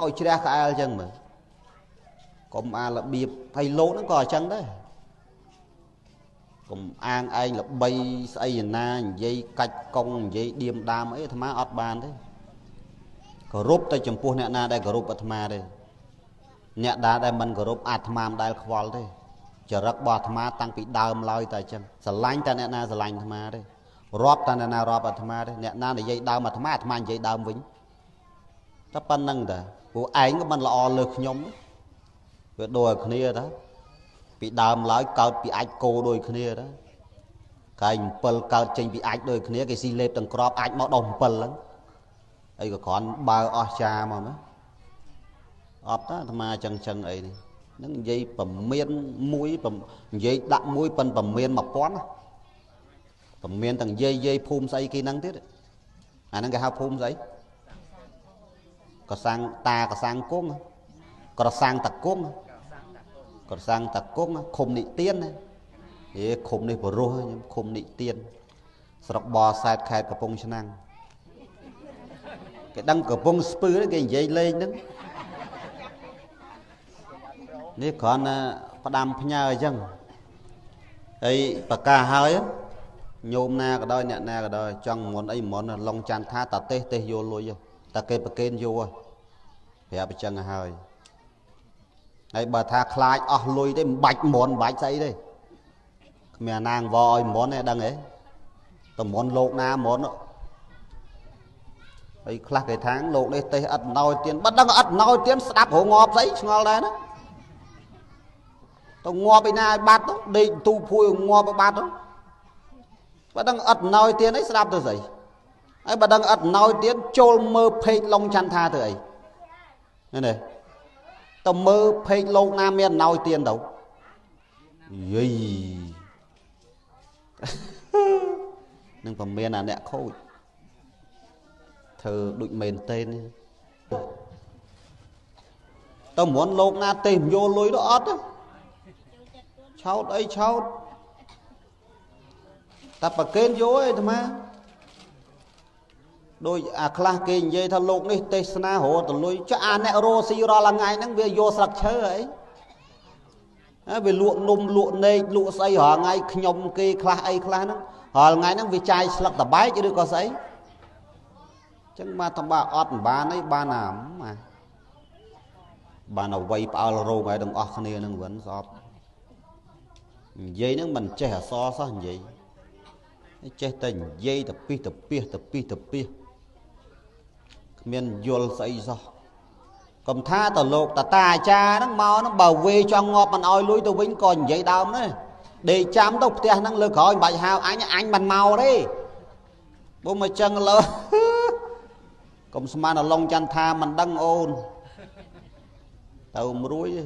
ឲ្យជ្រះក្អែលចឹងមើលកុំអារបៀបហើយលោកហ្នឹងក៏អញ្ចឹងដែរកុំអាងឯងល្បីស្អីណានិយាយកាច់កងនិយាយឌៀមដាមអីអាត្មាអត់បានទេគោរពតែចំពោះអ្នកណាដែលគោរពអាត្មាទេអ្នកណាដែលមិនគោរពអាត្មាមិនដែលខ្វល់ទេចរិតរបស់អាត្មាតាំងពីដើមឡើយតែអញ្ចឹងស្រឡាញ់តែអ្នកណាស្រឡាញ់អាត្មាទេរាប់តែអ្នកណារាប់អាត្មាទេអ្នកណានិយាយដើមអាត្មាអាត្មានិយាយដើមវិញតែប៉ុណ្្នឹងតាព្រោះឯងក៏មិនល្អលើខ្ញុំវាដូចឲ្យគ្នាតាពីដើមឡើយកើតពីអាចគោដូចគ្នាតាកាយ7កើតចេញពីអាចដូចគ្នាគេស៊ីលេបទាំងក្របអាចមកដោះ7ហ្នឹងអីក៏គ្រាន់បើអស់ចាមកណា អត់អាត្មាចឹងចឹងអីនេះនឹងនិយាយពមៀនមួយនិយាយដាក់មួយប៉ិនពមៀន1000ពមៀនទាំងយាយយាយភូមិស្អីគេហ្នឹងទៀតអាហ្នឹងគេហៅភូមិស្អីកសាំងតាកសាំងគង់ក្រសាំងតគង់ក្រសាំងតគង់ឃុំនិទានណាហេឃុំនេះបរោះខ្ញុំឃុំនិទានស្រុកបរសែតខេត្តកំពង់ឆ្នាំងគេដឹងកំពង់ស្ពឺគេនិយាយលេងហ្នឹងនេះគ្រាន់តែផ្ដាំផ្ញើអញ្ចឹងហើយប្រកាសហើយញោមណាក៏ដោយអ្នកណាក៏ដោយចង់មុនអីមុនឡុងច័ន្ទថាតាទេសទេសយកលុយតាគេប្រកេនយកប្រាប់អញ្ចឹងហើយហើយបើថាខ្លាចអស់លុយទេមិនបាច់មុនមិនបាច់ស្អីទេគ្មានអាណាងវឲ្យមុនទេដឹងទេតមុនលោកណាមុនហើយខ្លះគេថាងលោកនេះទេសឥតណោយទៀនបើដឹងឥតណោយទៀនស្ដាប់រងងាប់ស្អីឆ្ងល់ដែរណាទៅងាប់ឯណាឲ្យបាត់ទៅដេកទូភួយងាប់ឲ្យបាត់ទៅបើដឹងឥតណោយទៀនអីស្ដាប់ទៅស្អីហើយបើដឹងឥតណោយទៀនចូលមើលពេកឡុងចន្ទថាទៅអីនេះទៅមើលពេកលោកណាមានណោយទៀនទៅយីនឹងប្រមានអាអ្នកខូចធ្វើដូចមែនទេទៅមុនលោកណាទេមិនយកលុយទៅអត់ទេឆោតអីឆោតតែប្រកេនយកឯអាត្មាដូចអាខ្លះគេនិយាយថាលោកនេះទេសនារត់ទៅលុយចុះអាអ្នករស់ស៊ីរាល់ថ្ងៃហ្នឹងវាយកស្លឹកឈើអីហើយវាលក់នំលក់ណែកលក់ស្អីរាល់ថ្ងៃខ្ញុំគេខ្លះអីខ្លះហ្នឹងរាល់ថ្ងៃហ្នឹងវាចាយស្លឹកតបែកឬក៏ស្អីចឹងមកតបាអត់មិនបានអីបានអាបានអ្វីផ្អើលរោងឲ្យទាំងអស់គ្នានឹងវិញស្អប់និយាយហ្នឹងមិនចេះអសរសោះនិយាយចេះតែនិយាយទៅពីទៅពីទៅពីទៅពីគ្មានយល់ស្អីសោះកុំថាតលោកតតាអាចារ្យហ្នឹងមកហ្នឹងបើវេចង់ងាប់មិនឲ្យលុយទៅវិញក៏និយាយដើមដែរដេកចាំទៅផ្ទះហ្នឹងលើក្រោយមិនបាច់ហៅអញអញមិនមកទេបើមកចឹងលើកុំស្មានអឡុងចន្ទថាមិនដឹងអូនទៅមិនរួចទេ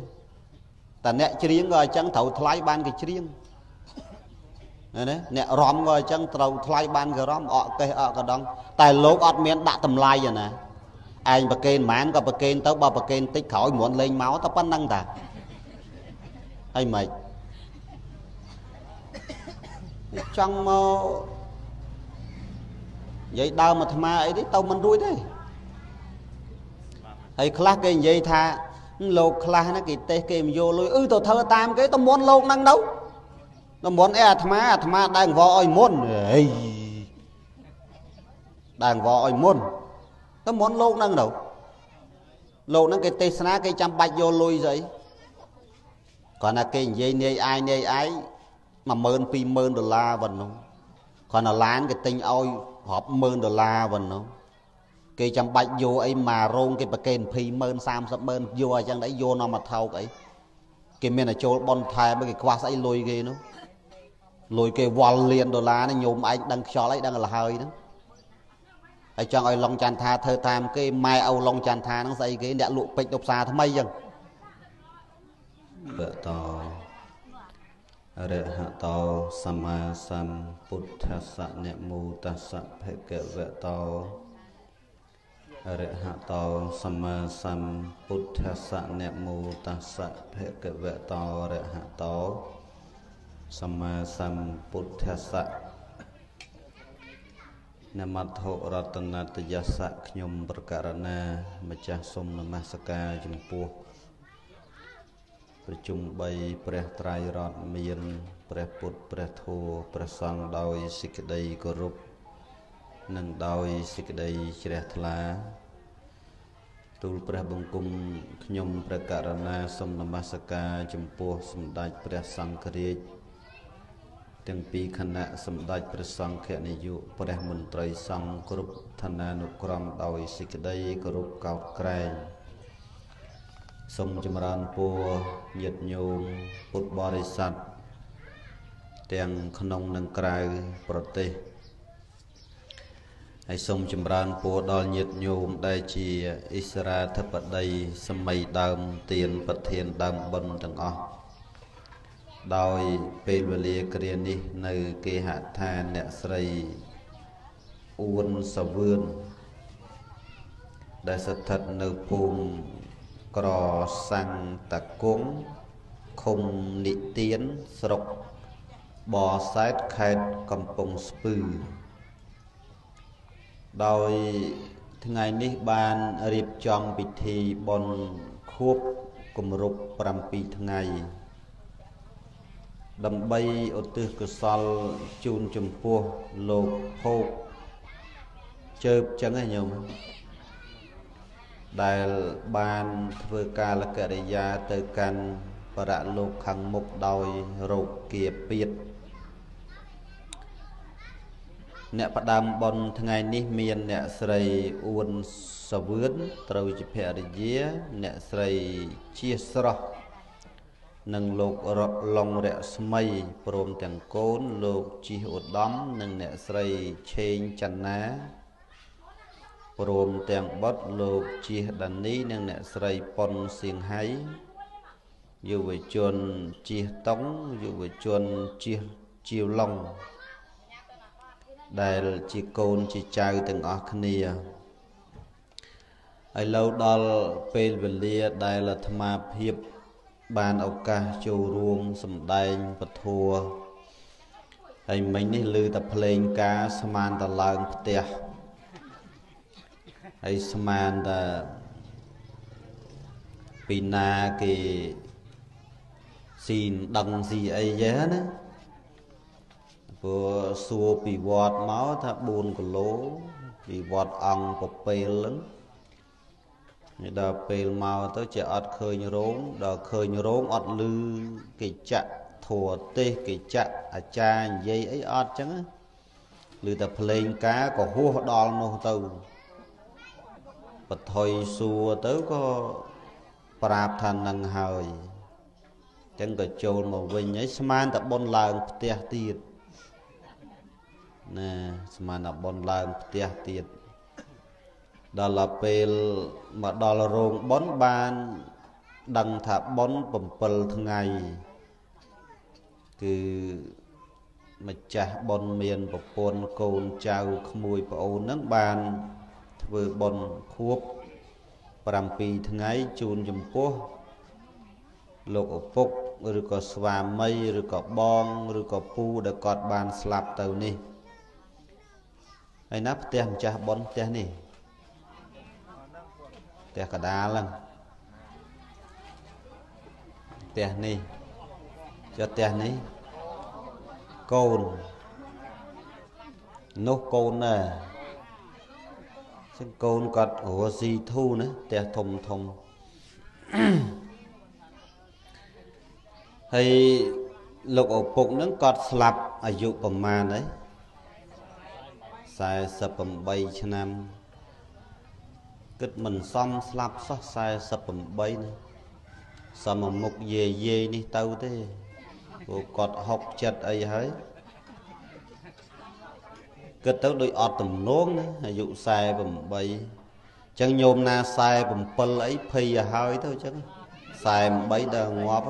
តែអ្នកច្រៀងក៏អញ្ចឹងត្រូវថ្លៃបានគេច្រៀងណាអ្នករំក៏អញ្ចឹងត្រូវថ្លៃបានគេរំអកកេះអកកដងតែលោកអត់មានដាក់តម្លៃណាឯងប្រកេនប៉ុន្មានក៏ប្រកេនទៅបើប្រកេនតិចក្រោយមិនលេងមកតែប៉ុណ្្នឹងតាហើយម៉េចចង់មកនិយាយដើមអាត្មាអីទេទៅមិនរួចទេហើយខ្លះគេនិយាយថាលោកខ្លះណាគេទេសគេមិនយកលុយអឺទៅធ្វើតាមគេទៅមុនលោកហ្នឹងទៅទៅមុនអីអាត្មាអាត្មាដើងវឲ្យមុនហីដើងវឲ្យមុនទៅមុនលោកហ្នឹងទៅលោកហ្នឹងគេទេសនាគេចាំបាច់យកលុយស្អីគ្រាន់តែគេនិយាយនាយអាយនាយអាយ10000 20000ដុល្លារប៉ុណ្ណោះគ្រាន់តែឡានគេទិញឲ្យរាប់ម៉ឺនដុល្លារប៉ុណ្ណោះគេចាំបាច់យកអីមករោងគេប្រកេន20000 300,000យកអញ្ចឹងដែរយកនាំមកថោកអីគេមានតែចូលប៉ុនថែមគេខ្វះស្អីលុយគេនោះលុយគេវល់លានដុល្លារនេះញោមឯងដឹងខ្យល់អីដឹងលហើយហ្នឹងហើយចង់ឲ្យឡុងចន្ទថាធ្វើតាមគេម៉ែឪឡុងចន្ទថាហ្នឹងស្អីគេអ្នកលក់ពេជ្រទៅផ្សារថ្មីអញ្ចឹងបតអរហតោសម្មាសម្ពុទ្ធស្សនមោតស្សភគវតោអរហតោសម្មាសម្ពុទ្ធស្សនមោតស្សភគវតោអរហតោសម្មាសម្ពុទ្ធស្សនមត្ថុរតនតយសៈខ្ញុំប្រករណាម្ចាស់សូមនមស្ការចំពោះប្រជុំ3ព្រះត្រៃរតន៍មានព្រះពុទ្ធព្រះធម៌ព្រះសង្ឃដោយសេចក្តីគោរពនិងដោយសេចក្តីជ្រះថ្លាទូលព្រះបង្គំខ្ញុំព្រះករណាសូមនមស្ការចំពោះសម្ដេចព្រះសង្ឃរាជទាំងពីរគណៈសម្ដេចព្រះសង្ឃនាយកព្រះមន្ត្រីសង្ឃគ្រប់ឋានានុក្រមដោយសេចក្តីគោរពកោតក្រែងសូមចម្រើនពរញាតិញោមពុទ្ធបរិស័ទទាំងក្នុងនិងក្រៅប្រទេស ហើយសូមចម្រើនពរដល់ញាតិញោមដែលជាអិសរាធិបតីសម័យដើមទានប្រធានដើមបុណ្យទាំងអស់ដោយពេលវេលាគ្រានេះនៅគេហដ្ឋានអ្នកស្រីអួនសាវឿនដែលស្ថិតនៅភូមិក្រសាំងតាគង់ឃុំនិទានស្រុកបរសែតខេត្តកំពង់ស្ពឺដោយថ្ងៃនេះបានរៀបចំពិធីបុណ្យខួបគម្រប់7ថ្ងៃដើម្បីឧទ្ទិសកុសលជូនចំពោះលោកភោគជើបចឹងឯងញោមដែលបានធ្វើកាលកិរិយាទៅកាន់បរលោកខាងមុខដោយរោគាពាធអ្នកផ្ដើមបុណ្យថ្ងៃនេះមានអ្នកស្រីអួនសាវឿនត្រូវជាភរិយាអ្នកស្រីជាស្រស់និងលោករឡុងរស្មីព្រមទាំងកូនលោកជីឧត្តមនិងអ្នកស្រីឆេងចន្ទាព្រមទាំងបុត្រលោកជាដានីនិងអ្នកស្រីប៉ុនសៀងហៃយុវជនជាតុងយុវជនជាជាវឡុងដែលជាកូនជាចៅទាំងអស់គ្នាឥឡូវដល់ពេលវេលាដែលអាត្មាភាពបានឱកាសចូលរួមសម្ដែងពធហើយមិញនេះឮតែភ្លេងការស្មានតឡើងផ្ទះហើយស្មានតែពីណាគេស៊ីដឹងស៊ីអីចេះណាព្រោះសួរពីវត្តមកថា4គីឡូពីវត្តអង្គពពេលហ្នឹងដល់ពេលមកទៅជាអត់ឃើញរោងដល់ឃើញរោងអត់លឺគេចាក់ធัวទេសគេចាក់អាចារ្យនិយាយអីអត់ចឹងឮតែភ្លេងការក៏ហួសដល់នោះទៅបថុយសួរទៅក៏ប្រាប់ថានឹងហើយចឹងក៏ចូលមកវិញហើយស្មានតែបុណ្យឡើងផ្ទះទៀតណាស្មានតែបុណ្យឡើងផ្ទះទៀតដល់ពេលមកដល់រោងបុណ្យបានដឹងថាបុណ្យ7ថ្ងៃគឺម្ចាស់បុណ្យមានប្រពន្ធកូនចៅក្មួយប្អូនហ្នឹងបានធ្វើបុណ្យខួប7ថ្ងៃជូនចំពោះលោកឪពុកឬក៏ស្វាមីឬក៏បងឬក៏ពូដែលគាត់បានស្លាប់ទៅនេះហើយណាផ្ទះម្ចាស់បុណ្យផ្ទះនេះផ្ទះកដាលហ្នឹងផ្ទះនេះចុះផ្ទះនេះកូននោះកូនដែរចឹងកូនគាត់រស់ស៊ីធូណាផ្ទះធំធំហើយលោកឪពុកហ្នឹងគាត់ស្លាប់អាយុប្រមាណហើយ48ឆ្នាំគិតមិនសមស្លាប់សោះ48នេះសមមុខយាយយាយនេះទៅទេព្រោះគាត់6 7អីហើយគិតទៅដូចអត់ទំនងណាអាយុ48អញ្ចឹងញោមណា47អីភ័យឲ្យហើយទៅអញ្ចឹង48ដល់ងាប់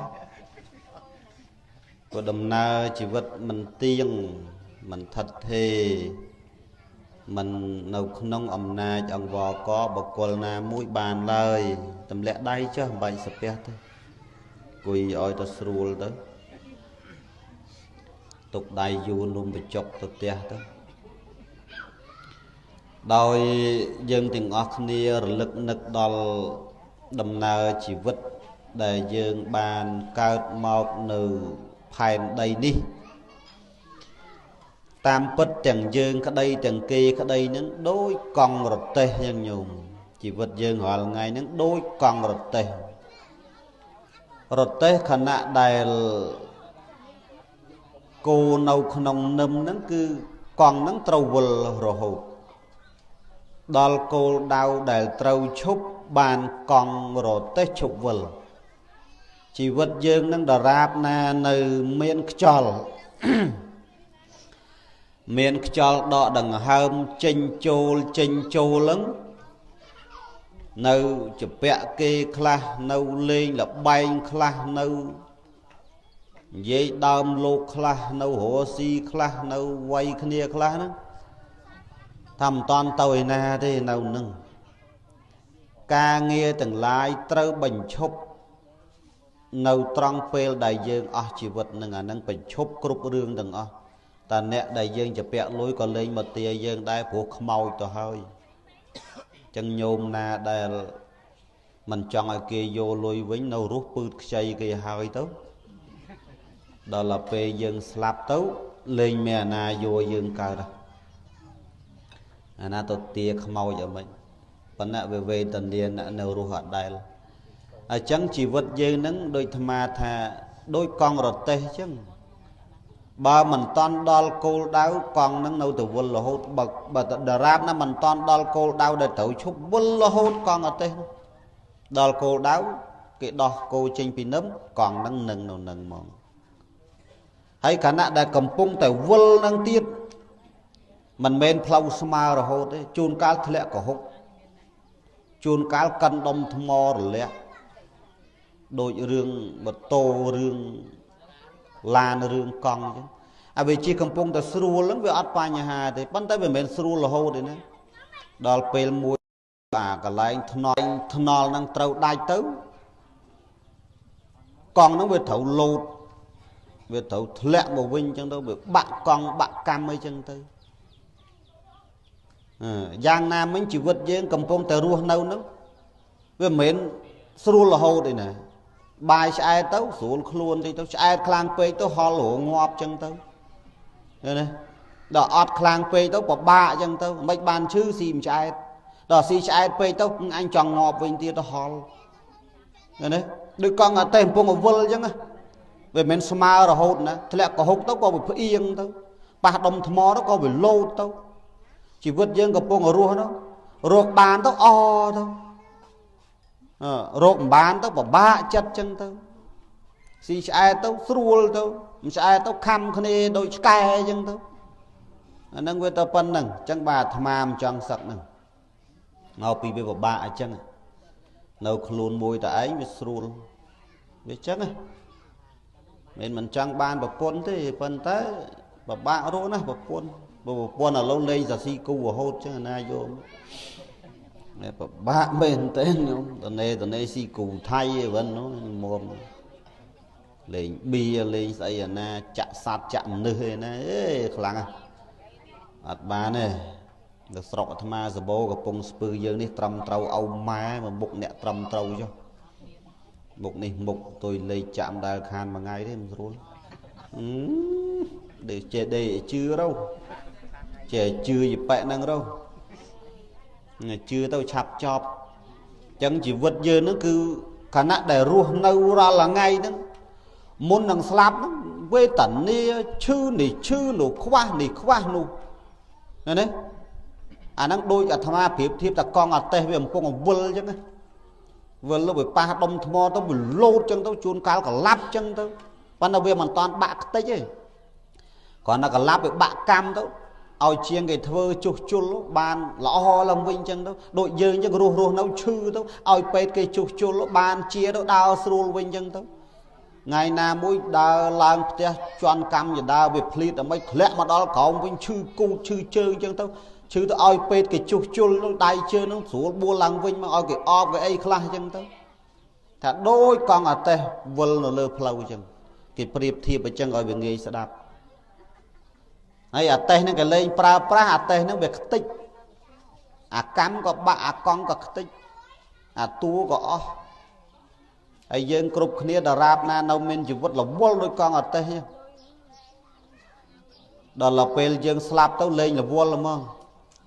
ព្រោះដំណើរជីវិតមិនទៀងមិនថិតថេរមិននៅក្នុងអំណាចអង្វរកបុគ្គលណាមួយបានឡើយទម្លាក់ដៃចុះមិនបាច់សាពះទេគួយឲ្យទៅស្រួលទៅទុកដៃយូរនំបញ្ចុកទៅផ្ទះទៅដោយយើងទាំងអស់គ្នារលឹកនឹកដល់ដំណើរជីវិតដែលយើងបានកើតមកនៅផែនដីនេះតាមពិតទាំងយើងក្តីទាំងគេក្តីនឹងដូចកង់រទេះយ៉ាងញោមជីវិតយើងរាល់ថ្ងៃនឹងដូចកង់រទេះរទេះខណៈដែលគោនៅក្នុងនឹមហ្នឹងគឺកង់ហ្នឹងត្រូវវិលរហូតដល់គោលដៅដែលត្រូវឈប់បានកង់រទេះឈប់វិលជីវិតយើងនឹងដរាបណានៅមានខ្យល់ មានខ្យល់ដកដង្ហើមចេញចូលចេញចូលហ្នឹងនៅជពាក់គេខ្លះនៅលេងលបែងខ្លះនៅនិយាយដើមលោកខ្លះនៅរស់ស៊ីខ្លះនៅវ័យគ្នាខ្លះហ្នឹងថាមិនតាន់ទៅឯណាទេនៅនឹងការងារទាំងឡាយត្រូវបញ្ឈប់នៅត្រង់ពេលដែលយើងអស់ជីវិតនឹងអានឹងបញ្ឈប់គ្រប់រឿងទាំងអស់តាអ្នកដែលយើងជពាក់លុយក៏លេងមកទាយើងដែរព្រោះខ្មោចទៅហើយចឹងញោមណាដែលមិនចង់ឲ្យគេយកលុយវិញនៅរស់ពឺតខ្ចីគេហើយទៅដល់ពេលយើងស្លាប់ទៅលេងមានអាណាយកយើងកើតអាណាទៅទាខ្មោចអីមិនប៉ុន្តែវាវេទនានៅរស់អត់ដែលអញ្ចឹងជីវិតយើងនឹងដូចអាត្មាថាដូចកង់រទេះអញ្ចឹងបើមិនតន់ដល់គោលដៅកង់នឹងនៅតែវិលរហូតបើដរាបណាមិនតន់ដល់គោលដៅដែលត្រូវឈប់វិលរហូតកង់រទេះដល់គោលដៅគេដោះគោចេញពីនឹមកង់នឹងនឹងនៅនឹងហ្មងហើយខណៈដែលកំពុងតែវិលនឹងទៀតមិនមែនផ្លូវស្មើរហូតទេជួនកាលធ្លាក់កុហកជួនកាលកិនដុំថ្មរលាក់ដូចរឿងម៉ូតូរឿងឡានរឿងកង់អញ្ចឹងអាវាជាកំពុងតែស្រួលហ្នឹងវាអត់បញ្ហាទេប៉ុន្តែវាមិនមែនស្រួលរហូតទេណាដល់ពេលមួយអាកន្លែងថ្នល់ថ្នល់ហ្នឹងត្រូវដាច់ទៅកង់ហ្នឹងវាត្រូវលោតវាត្រូវធ្លាក់មកវិញអញ្ចឹងទៅវាបាក់កង់បាក់កម្មអីចឹងទៅយ៉ាងណាមិញជីវិតយើងកំពុងតែរស់នៅហ្នឹងវាមិនមែនស្រួលរហូតទេណាបាយឆ្អែតទៅស្រួលខ្លួនតិចទៅឆ្អែតខ្លាំងពេកទៅហល់រងាប់ចឹងទៅឃើញទេដល់អត់ខ្លាំងពេកទៅពិបាកចឹងទៅមិនបានឈឺស៊ីមិនឆ្អែតដល់ស៊ីឆ្អែតពេកទៅអញចង់ងាប់វិញទៀតទៅហល់ឃើញទេដូចកង់អតេកំពុងវិលចឹងវាមិនមែនស្មើរហូតណាធ្លាក់កុហកទៅក៏វាផ្អៀងទៅប៉ះដុំថ្មទៅក៏វាលោតទៅជីវិតយើងកំពុងរស់នោះរកបានទៅអទៅរកមិនបានទៅពិបាកចិត្តចឹងទៅស៊ីឆ្អែតទៅស្រួលទៅមិនឆ្អែតទៅខំគ្នាដូចឆ្កែចឹងទៅអាហ្នឹងវាទៅប៉ុណ្្នឹងចឹងបាទអាត្មាមិនចង់សឹកហ្នឹងមកពីវាពិបាកអញ្ចឹងនៅខ្លួនមួយតែឯងវាស្រួលវាចឹងណាមិនចង់បានប្រពន្ធទេប៉ុន្តែពិបាករស់ណាស់ប្រពន្ធប្រពន្ធឥឡូវលេងសាស៊ីគូរហូតចឹងណាយោមពិបាកមែនទេញោមតនេស៊ីគូថៃឯវិញនោះមុំលេងបៀលេងស្អីអាណាចាក់សត្វចាក់មនុស្សឯណាអេខ្លាំងអត់បានទេនៅស្រុកអាត្មាសបោកំពង់ស្ពឺយើងនេះត្រឹមត្រូវអោម៉ែមកមុខអ្នកត្រឹមត្រូវចុះមុខនេះមុខទុយលេខចាក់មិនដែលខានមួយថ្ងៃទេមិនស្រួលដេចេះដេជឿរោចេះជឿយប៉ែហ្នឹងរោជឿទៅឆាប់ចប់អញ្ចឹងជីវិតយើងហ្នឹងគឺខណៈដែលរស់នៅរាល់ថ្ងៃហ្នឹងមុននឹងស្លាប់ហ្នឹងវេទនាឈឺនេះឈឺនោះខ្វះនេះខ្វះនោះឃើញទេអាហ្នឹងដូចអាត្មាប្រៀបធៀបតែកង់អាតេះវាកំពុងវិលអញ្ចឹងណាវិលទៅវាប៉ះដុំថ្មទៅវាលោតអញ្ចឹងទៅជួនកាលកឡាប់អញ្ចឹងទៅប៉ុន្តែវាមិនតាន់បាក់ខ្ទេចទេគ្រាន់តែកឡាប់វាបាក់កម្មទៅឲ្យជាងគេធ្វើជុះជុលបានល្អឡើងវិញអញ្ចឹងទៅដូចយើងអញ្ចឹងរស់នៅឈឺទៅឲ្យពេទ្យគេជុះជុលបានជាទៅដើរស្រួលវិញអញ្ចឹងទៅថ្ងៃណាមួយដើរឡើងផ្ទះជន់កម្មយដាវាភ្លៀតដើម្បីធ្លាក់មកដល់ក្រោមវិញឈឺគូតឈឺជើងអញ្ចឹងទៅឈឺទៅឲ្យពេទ្យគេជុះជុលនឹងដៃជើងនឹងស្រួលបួលឡើងវិញមកឲ្យគេអបគេអីខ្លះអញ្ចឹងទៅថាដូចកង់អាតេះវិលនៅលើផ្លូវអញ្ចឹងគេប្រៀបធៀបអញ្ចឹងឲ្យវាងាយស្ដាប់ហើយអាតេះហ្នឹងក៏លេងប្រើប្រាស់អាតេះហ្នឹងវាខ្ទេចអាកម្មក៏បាក់អាកង់ក៏ខ្ទេចអាតួក៏អស់ហើយយើងគ្រប់គ្នាដរាបណានៅមានជីវិតរវល់ដូចកង់អាតេះដល់ពេលយើងស្លាប់ទៅលេងរវល់ហ្មង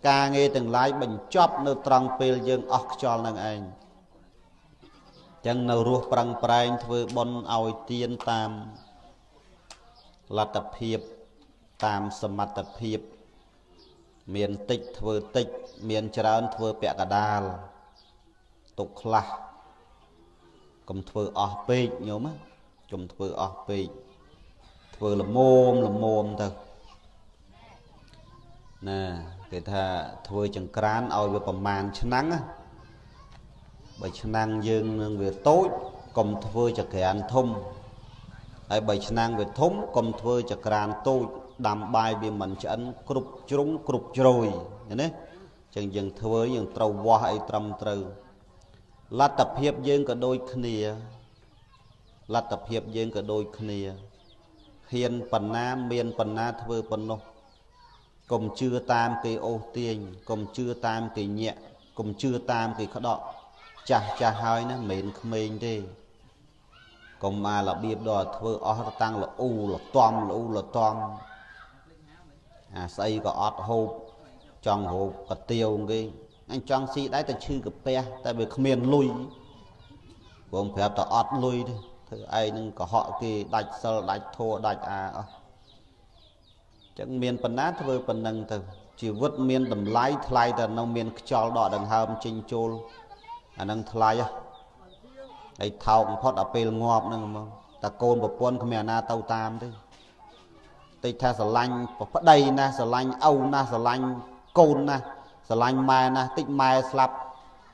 ការងារទាំងឡាយបញ្ចប់នៅត្រង់ពេលយើងអស់ខ្យល់នឹងឯងចឹងនៅរស់ប្រឹងប្រែងធ្វើបុណ្យឲ្យទានតាមលទ្ធភាពតាមសមត្ថភាពមានតិចធ្វើតិចមានច្រើនធ្វើពាក់កដាលទុកខ្លះកុំធ្វើអស់ពេកញោមកុំធ្វើអស់ពេកធ្វើល្មមល្មមទៅ ណាគេថាធ្វើចង្ក្រានឲ្យវាប្រមាណឆ្នាំងបើឆ្នាំងយើងនឹងវាតូចកុំធ្វើចង្ក្រានធំហើយបើឆ្នាំងវាធំកុំធ្វើចង្ក្រានតូចដាំបាយវាមិនឆ្អិនគ្រប់ជ្រុងគ្រប់ជ្រោយណាចឹងយើងធ្វើយើងត្រូវវាស់អីត្រឹមត្រូវលទ្ធភាពយើងក៏ដូចគ្នាលទ្ធភាពយើងក៏ដូចគ្នាហ៊ានបណ្ណាមានបណ្ណាធ្វើប៉ុណ្ណោះកុំជឿតាមគេអូសទាញកុំជឿតាមគេញាក់កុំជឿតាមគេក្តក់ចាស់ចាស់ហើយណាមិនមែនក្មេងទេកុំអារបៀបដល់ធ្វើអស់តាំងលអ៊ូលតំលអ៊ូលតំអាស្អីក៏អត់ហូបចង់ហូបកាទៀវគេអញចង់ស៊ីដែរតែឈឺកាពះតែវាគ្មានលុយព្រមប្រាប់តែអត់លុយទេធ្វើឯងនឹងកុហកគេដាច់សិលដាច់ធัวដាច់អាអស់ចឹងមានបណ្ណាធ្វើប៉ុណ្ណឹងទៅជីវិតមានតម្លៃថ្លៃតែនៅមានខ្យល់ដកដង្ហើមចេញចូលអានឹងថ្លៃហើយថោកបំផុតដល់ពេលងាប់ហ្នឹងហ្មងតែកូនប្រពន្ធគ្មានអាណាទៅតាមទេតិចថាស្រឡាញ់ប្តីណាស់ស្រឡាញ់ឪណាស់ស្រឡាញ់កូនណាស់ស្រឡាញ់ម៉ែណាស់តិចម៉ែស្លាប់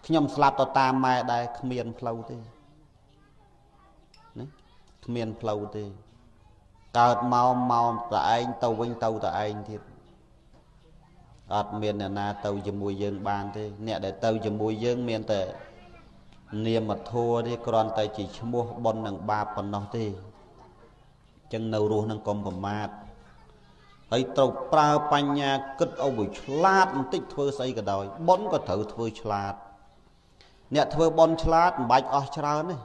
ខ្ញុំស្លាប់ទៅតាមម៉ែដែរគ្មានផ្លូវទេណាគ្មានផ្លូវទេកើតមកមកតែឯងទៅវិញទៅតែឯងទៀតអត់មានអ្នកណាទៅជាមួយយើងបានទេអ្នកដែលទៅជាមួយយើងមានតែនាមធម៌ទេគ្រាន់តែជាឈ្មោះបុណ្យនិងបាបប៉ុណ្ណោះទេចឹងនៅរស់នឹងកុំប្រមាទហើយត្រូវប្រើបញ្ញាគិតឲ្យវាឆ្លាតបន្តិចធ្វើស្អីក៏ដោយបុណ្យក៏ត្រូវធ្វើឆ្លាតអ្នកធ្វើបុណ្យឆ្លាតមិនបាច់អស់ច្រើនទេ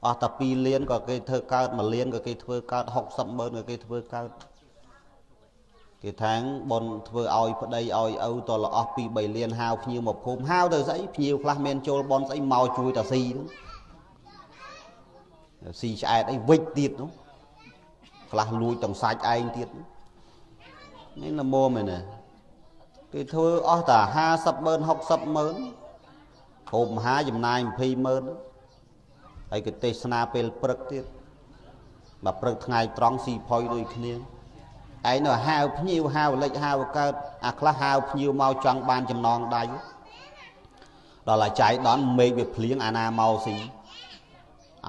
អស់តែ2លានក៏គេធ្វើកើត1លានក៏គេធ្វើកើត60ម៉ឺនក៏គេធ្វើកើតគេថាងបុណ្យធ្វើឲ្យប្តីឲ្យឪតលអស់2 3លានហៅភ្ញៀវមកភូមិហៅទៅស្អីភ្ញៀវខ្លះមានចូលបុណ្យស្អីមកជួយតាស៊ីនោះស៊ីឆ្អែតអីវិចទៀតនោះខ្លះលួចទាំងសាច់ឯងទៀតនេះល្មមឯណាគេធ្វើអស់តែ50ម៉ឺន60ម៉ឺនហូបមហាចំណាយ20ម៉ឺនហើយគេទេសនាពេលព្រឹកទៀតបើព្រឹកថ្ងៃត្រង់ស៊ីផុយដូចគ្នាឯងនៅហៅភ្ញៀវហៅលិចហៅកើតអាខ្លះហៅភ្ញៀវមកចង់បានចំណងដៃដល់អាចាយដនមេឃវាភ្លៀងអាណាមកស៊ី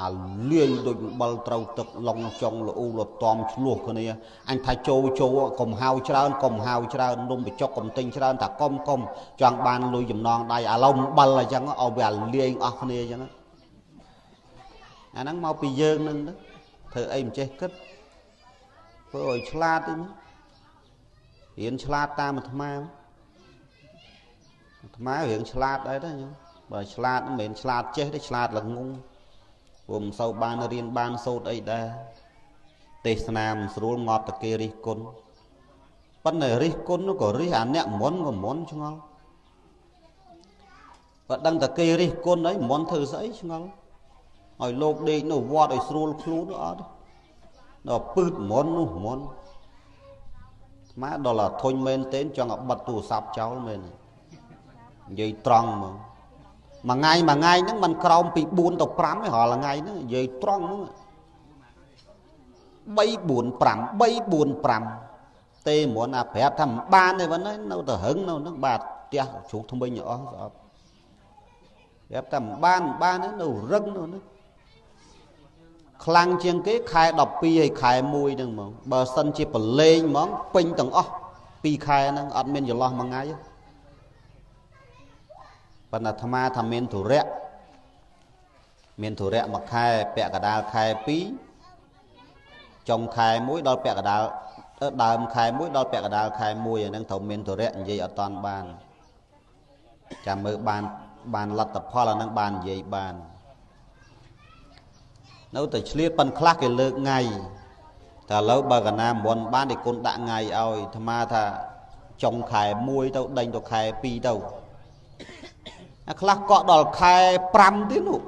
អាលាយដូចអំបិលត្រូវទឹកឡុងចុងលអ៊ូលតំឆ្លោះគ្នាអញថាចូលចូលកុំហៅច្រើនកុំហៅច្រើននំបញ្ចុកកុំទិញច្រើនថាកុំកុំចង់បានលុយចំណងដៃអាឡូវអំបិលអញ្ចឹងឲ្យវាលាយអស់គ្នាអញ្ចឹងអាហ្នឹងមកពីយើងហ្នឹងទៅធ្វើអីមិនចេះគិតធ្វើឲ្យឆ្លាតទេរៀនឆ្លាតតាមអាត្មាអាត្មារៀងឆ្លាតដែរទេញោមបើឆ្លាតមិនមែនឆ្លាតចេះទេឆ្លាតល្ងងព្រោះមិនសូវបានរៀនបានសូត្រអីដែរទេសនាមិនស្រួលងាប់តគេរិះគន់ប៉ុន្តែរិះគន់នោះក៏រិះអាអ្នកមុនក៏មុនឆ្ងល់បើដឹងតែគេរិះគន់អីមុនធ្វើស្អីឆ្ងល់ឲ្យលោកដេកនៅវត្តឲ្យស្រួលខ្លួនអត់ដល់ពឺតមុននោះមុនអាត្មាដល់តែធុញមែនទេចង់ឲ្យបិទទូរស័ព្ទចោលមែននិយាយត្រង់ហ្មងមួយថ្ងៃមួយថ្ងៃហ្នឹងมันក្រោមពី4ទៅ5ឯងរាល់ថ្ងៃហ្នឹងនិយាយត្រង់ហ្នឹង3 4 5 3 4 5ទេមុនអាប្រាប់ថាមិនបានទេប៉ុណ្ណេះនៅតែរឹងនៅហ្នឹងបាទផ្ទះជ្រុះថ្មិញអស់ស្អប់ប្រាប់ថាមិនបានមិនបានទេនៅរឹងនៅហ្នឹងខ្លាំងជាងគេខែ12ហើយខែ1ហ្នឹងហ្មងបើសិនជាប្រឡែងហ្មងពេញទាំងអស់2ខែហ្នឹងអត់មានចន្លោះមួយថ្ងៃទេប៉ុន្តែអាត្មាថាមានធុរៈមានធុរៈមួយខែពាក់កដាលខែ2ចុងខែ1ដល់ពាក់កដាលដើមខែ1ដល់ពាក់កដាលខែ1អាហ្នឹងត្រូវមានធុរៈនិយាយអត់តាន់បានចាំមើលបានបានលទ្ធផលអាហ្នឹងបាននិយាយបាននៅតែឆ្លៀតប៉ិនខ្លះគេលើកថ្ងៃតែឥឡូវបើកណាមុនបានគេគុណដាក់ថ្ងៃឲ្យអាត្មាថាចុងខែ1ទៅដេញទៅខែ2ទៅអាខ្លះកក់ដល់ខែ5ទៀតនោះ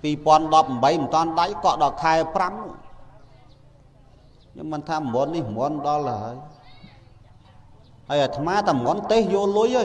2018មិនតាន់ដៃកក់ដល់ខែ5នោះខ្ញុំមិនថាមុននេះមុនដល់ហើយហើយអាត្មាតែមុនទេសយកលុយហើយ